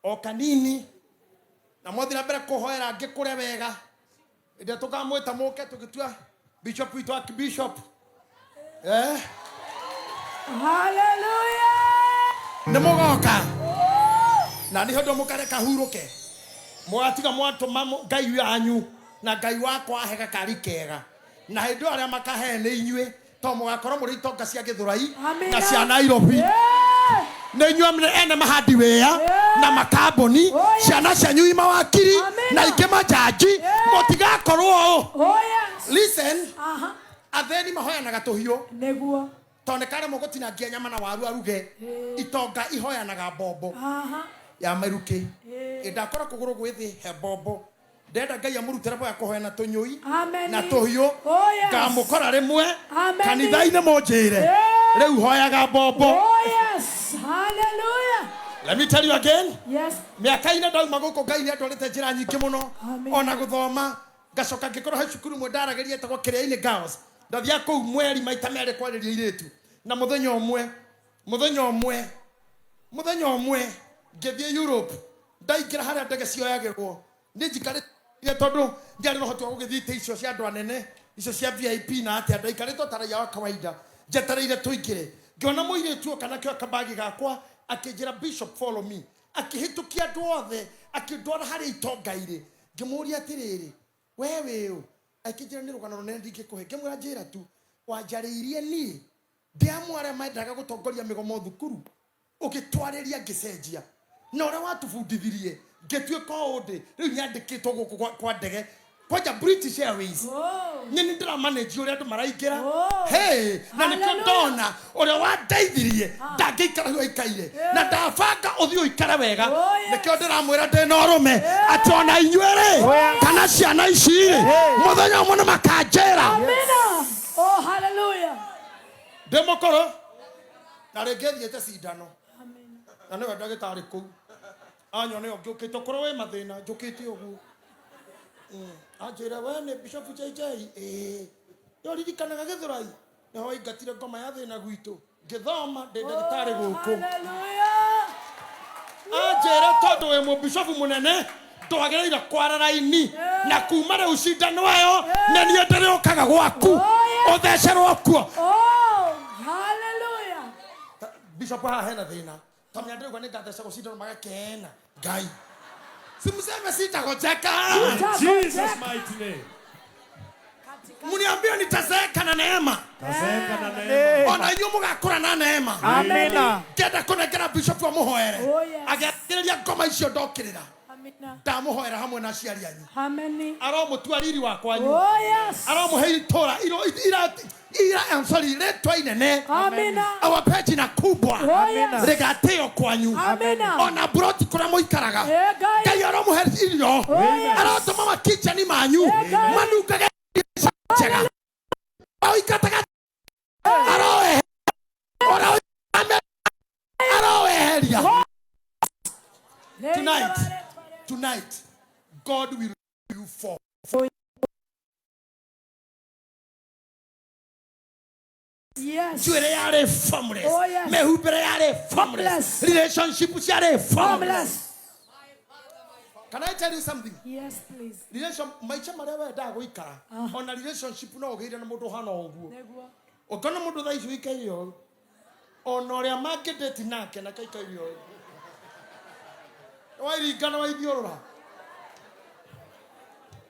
o kanini, na mwathiĩ na mbere kũhoera ngĩkũre wega. Hĩndĩ ĩrĩa tũkamwĩta mũke, tũgĩtua bishop witũ, archbishop, eh? Hallelujah. Nĩ mũgoka na nĩ hĩndĩ mũkareka hurũke, mũgatiga mwatũma Ngai yanyu na Ngai wakwa ahe gakari kega, na hĩndĩ ĩyo arĩa makahe nĩ inyuĩ, tondũ mũgakorwo mũrĩ itonga cia Gĩthũrai Amina. na cia Nairobi. Yeah. Nĩ inyuĩ ene mahandi wĩa Yeah. na makambuni, Oh, yes. ciana cianyu i mawakiri Amina. na ingĩ majaji, Yeah. mũtigakorwo ũũ. Oh, yes. Listen, Aha. athĩni mahoyanaga tũhiũ Neguo. tondũ nĩ karemwo gũtinangia nyama na waru aruge. Itonga ihoyanaga mbombo Aha. ya merukĩ. Ndakora kũgũrũ gwĩ thĩ he mbombo, ndenda Ngai amũrutĩre boya kũhoya na tũnyũi Amen. na tũhiũ. Oh, yes. Ngamũkora rĩmwe Amen. kanitha-inĩ, mũnjĩre Yeah. rĩu hoyaga mbombo. Oh, yes. Hallelujah. Let me tell you again, Yes. mĩaka-inĩ ndauma gũkũ, Ngai nĩ andwarĩte njĩra nyingĩ mũno. Amen. Ona gũthoma, ngacoka ngĩkorwo he cukuru ĩmwe ndaragĩria ĩtagwo Kĩrĩa-inĩ Girls. Ndathiaga kũu mweri maita merĩ kwarĩria airĩtu, na mũthenya ũmwe ngĩthiĩ Europe, ndaingĩra harĩa ndege cioyagĩrwo, nĩ njikarĩte tondũ ndiarĩ na ũhoti wa gũgĩthiĩ itĩ icio cia andũ anene, icio cia VIP, na atĩa, ndaikarĩte o ta raia wa kawaida njetereire tũingĩre. Ngĩona mũirĩtu oka nakĩo kabagi gakwa, akĩnjĩra, "Bishop, follow me." Akĩhĩtũkia andũ othe, akĩndwara harĩa itonga irĩ. Ngĩmũũria atĩrĩrĩ, we wĩũ? Akĩnjĩra nĩ rũgano rũnene ndingĩkũhe. Ngĩmwĩra, njĩra tu. Wanjarĩirie niĩ ndĩ amwe arĩa mendaga gũtongoria mĩgomo thukuru, ũgĩtwarĩria ngĩcenjia na ũrĩa watũbundithirie, ngĩtuĩka ũũ ndĩ rĩu, nyandĩkĩtwo gũkũ kwa ndege kwanja British Airways. Oh. Nyini ndĩra manage ũrĩa andũ maraingĩra. Oh. Hey, na nĩkĩo Hallelujah. ndona ũrĩa wandeithirie ndangĩikara hau aikaire, na ndabanga ũthiĩ ũikare wega. Oh, yes. Nĩkĩo ndĩramwĩra ndĩna ũrũme atĩ ona inyuĩ rĩ, kana ciana ici rĩ, mũthenya ũmwe nĩ makanjĩra. Amina. Oh, hallelujah. Ndĩ mũkũrũ na rĩngĩ thiĩte cindano. Amina. Na nĩwe ndagĩtarĩ kũu anyone o ngĩũkĩte ũkorwo wĩ mathĩna, njũkĩte ũguo. Anjĩre, "We nĩ Bishop JJ?" "Ĩĩ." "Nĩũririkanaga Gĩthũrai nĩho waingatire ngoma ya thĩna gwitũ ngĩthoma ndĩ ndagĩtarĩ gũkũ?" Hallelujah. Anjĩre, "Tondũ wĩ mũbishofu mũnene, ndwagĩrĩire kwara raini, na kuma rĩu cindano ĩyo nĩ niĩ ndĩrĩũkaga gwaku." Oh, yes. Ũthecerwo kuo. Oh, hallelujah. Bishop haha hena thĩna tamenya ndĩrauga nĩ ngathecagwo cindano magakena. Ngai simseme sitagonjeka. Jesus' mighty name. Mniambie nitazeeka na neema. Tazeeka na neema. Ona inyuĩ mũgakũra na neema. Amina. Ngenda kũnengera bishop amũhoere. Oh, yes. Agĩathĩrĩria ngoma icio ndokĩrĩra. Amina. Ndamũhoera hamwe na aciari anyu. Amen. Aromũtua riri wa kwanyu. Oh, yes. Aromũhe itũra iro ira, I'm sorry, rĩtwa inene. Amina. Awape jina kubwa. Oh, yes. Rĩgatĩo kwanyu. Amina. Ona buroti kũrĩa mũikaraga. Eh, Ngai. Ngai aromũhe irio. Oh, yes. Arotũma makichani manyu Eh, Ngai. manungage njega oikataga aroweheria. Tonight, God will you for. Yes. Njuĩrĩ yarĩ formless. Oh, yes. Mĩhumbĩre yarĩ formless. Formless. Relationship ciarĩ formless. Formless. Can I tell you something? Yes, please. Relation maica marĩa wendaga gũikara ona relationship no ũgĩire na mũndũ ũhana ũguo. Nĩguo. Ũngĩona mũndũ thaa ici ũikaire ũũ, ona ũrĩa mangĩndĩti nake na kaikaire ũũ. Wairinga na waithiũrũra.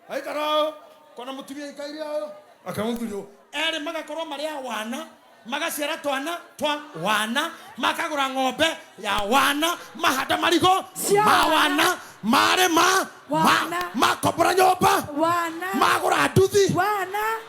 Aikara ũũ, kona mũtumia aikaire ũũ, akamũthuri ũũ. Erĩ magakorwo marĩ a wana, magaciara twana twa wana, makagũra ng'ombe ya wana, mahanda marigũ Cia ma wana. wana, marĩma, Wana. makombora nyũmba, Wana. magũra nduthi. Wana.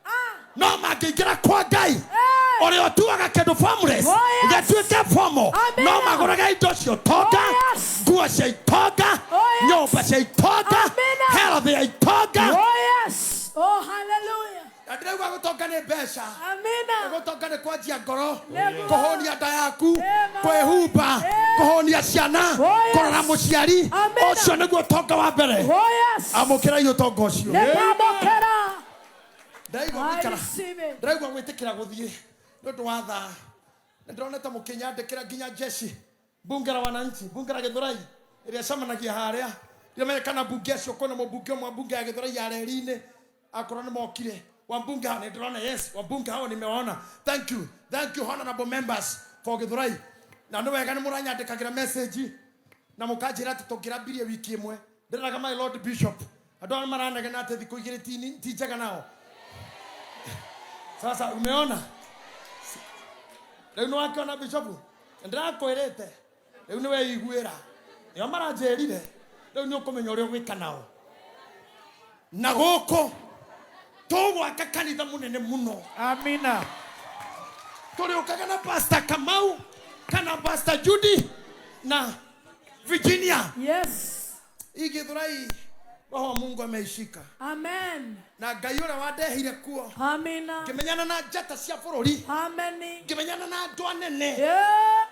Ah. No mangĩingĩra kwa Ngai Hey. ũrĩa ũtuaga kĩndũ formless Oh, yes. gĩtuĩke formal. Amina. No magũraga indo cia ũtonga, Oh, yes. nguo cia itonga, Oh, yes. nyũmba cia itonga, Amina. health ya itonga. Oh, yes. Oh, hallelujah. Na ndĩrauga gũtonga nĩ mbeca. Amina. Gũtonga nĩ kwanjia ngoro, Nĩguo. kũhũnia nda yaku, Amen. kwĩhumba, Amen. kũhũnia ciana, Oh, yes. kũrora mũciari. Amina. Ũcio nĩguo ũtonga wa mbere. Oh, yes. Amũkĩrai ũtonga ũcio. Nĩndamũkĩra. Ndĩraigua I gũikara. receive it. Ndĩraigua gwĩtĩkĩra gũthiĩ nĩ ũndũ wa thaa. Nĩ ndĩronete mũkĩnyandĩkĩra nginya jeshi, bunge la wananchi, bunge la Gĩthũrai ĩrĩa ĩcemanagia harĩa. Ndiramenya kana mbunge acio, kwĩna mũmbunge ũmwe wa mbunge ya Gĩthũrai ya reri-inĩ, akorwo nĩ mokire. Wambunge hao nĩ ndĩrona, yes, wambunge hao nimewaona. Thank you, thank you honorable members for Gĩthũrai. Na nĩ wega nĩ mũranyandĩkagĩra message na mũkanjĩra atĩ tũngĩrambirie wiki ĩmwe. Ndĩreraga my Lord Bishop, andũ arĩa maranegena atĩ thikũ igĩrĩ ti njega nao. Sasa umeona? Rĩu nĩwakĩona Bishop, ndĩrakwĩrĩte. Rĩu nĩweiguĩra. Nĩo maranjĩrire. Rĩu nĩũkũmenya ũrĩa ũgwĩka nao. Na gũkũ tũgwaka kanitha mũnene mũno. Amina. Tũrĩũkaga na Pastor Kamau kana Pastor Judy na Virginia. Yes. Hii Githurai roho wa Mungu ameishika. Amen. Na Ngai ũrĩa wandehire kuo. Amina. Ngĩmenyana na njata cia bũrũri. Amen. Ngĩmenyana na andũ anene. Yeah.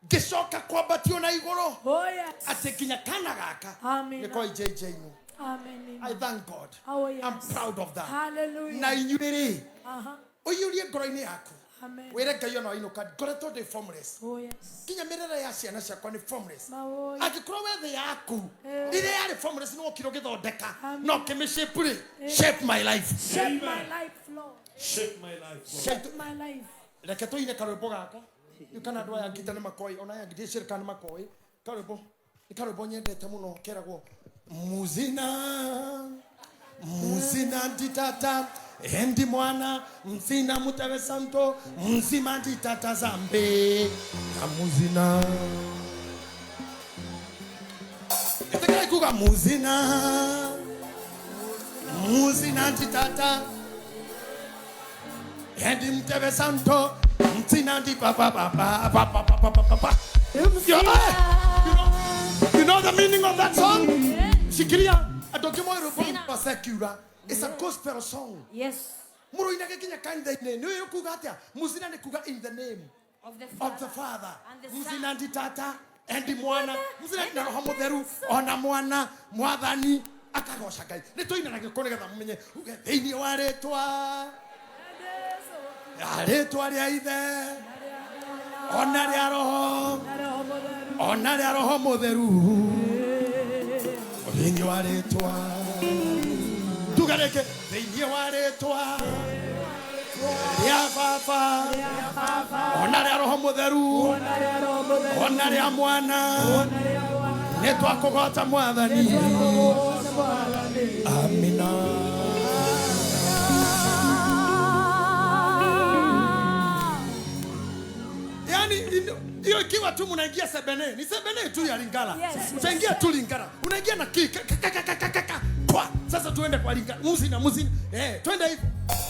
Ngĩcoka kwambatio na igũrũ. Oh, yes. Atĩ nginya kana gaka Amina. nĩko IJJ-inĩ. Amen. I thank God. Oh, yes. I'm proud of that. Hallelujah. Na inyuĩ rĩ, Uh-huh. ũiyũrie ngoro-inĩ yaku. Amen. Wĩre Ngai ona wainũka, ngoretwo ndĩ formless. Oh, yes. Nginya mĩrere ya ciana ciakwa nĩ formless. Mawoya. Angĩkorwo we thĩ yaku Eh. rĩrĩa yarĩ formless nĩ wokire ũgĩthondeka, Amen. no ũkĩmĩshape rĩ, shape my life. Shape my life, Lord. Shape my life, Lord. Shape My life. Reke tũine karwĩmbo gaka. Rĩu kana andũ aya ngita nĩ makoĩ, ona aya ngita kana nĩ makoĩ. Karwĩmbo nĩ karwĩmbo nyendete mũno keragwo muzina muzina nditata endi mwana mzina mutave santo mzima nditata zambe na muzina. Ĩtĩkĩrai kuga muzina muzina nditata endi mutave santo mzina ndi pa pa pa pa pa pa pa pa pa pa. You know the meaning of that song? Shikiria adoke moyo rwĩmbo secular. It's a gospel song. Yes. Mũrũinage nginya kanitha-inĩ. Nĩ ũĩ kuga atĩa? Muzina nĩ kuga in the name Of the of the Father. And the Son. Muzina ndi tata endi mwana muzina na roho mũtheru ona mwana mwathani akagoca Ngai. Nĩ tũinanagia kũ nĩgetha mũmenye uge thĩinĩ wa rĩtwa ya rĩtwa rĩa ithe ona rĩa roho ona rĩa roho mũtheru thĩinĩ wa rĩtwa tuga rĩngĩ thĩinĩ wa rĩtwa rĩa baba ona rĩa roho mũtheru ona rĩa mwana nĩ twakũgota mwathani. Amina. Yaani hiyo ikiwa tu mnaingia sebene, ni sebene tu ya Lingala. Yes, yes. Utaingia tu Lingala. Unaingia na ki ka ka ka ka ka ka. Kwa. Sasa tuende kwa Lingala. Muzina muzina. Twende hivyo.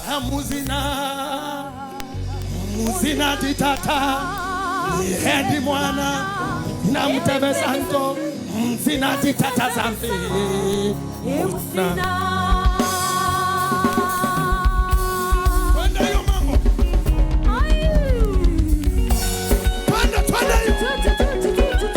Ah, muzina. Muzina titata. Hendi mwana na mtebe santo. Muzina titata zambi. Muzina. Twende hiyo mambo. Twende, twende hiyo.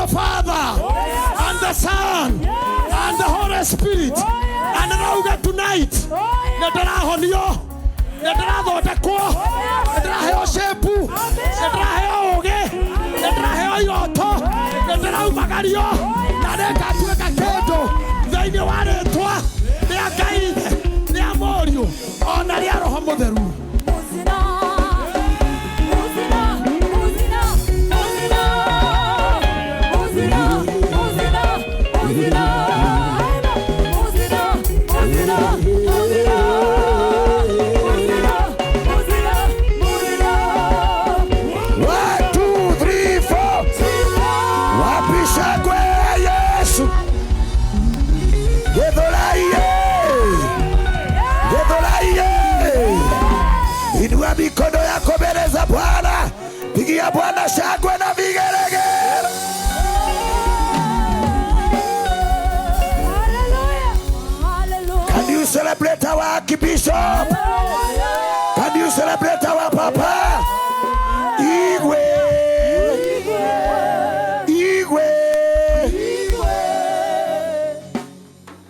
the Father and the Son and the Holy Spirit. And ndĩrauga tonight nĩ ndĩrahonio, nĩ ndĩrathondekwo, nĩ ndĩraheo shape, nĩ ndĩraheo ũũgĩ, nĩ ndĩraheo iroto, nĩ ndĩraumagario na nĩngatuĩka kĩndũ thĩinĩ wa rĩtwa rĩa Ngai Ithe, rĩa Mũriũ ona rĩa Roho Mũtheru. Muzina, Muzina, Muzina, Muzina, Muzina, Muzina, Muzina, Muzina, Muzina, Muzina, Muzina, Muzina. 1, 2, 3, 4. Wapi shangwe ya Yesu? Githurai! Githurai! Inua mikono yako mbele za Bwana, pigia Bwana shangwe na vigelegele. Hallelujah. Hallelujah. Can you celebrate our Archbishop? Can you celebrate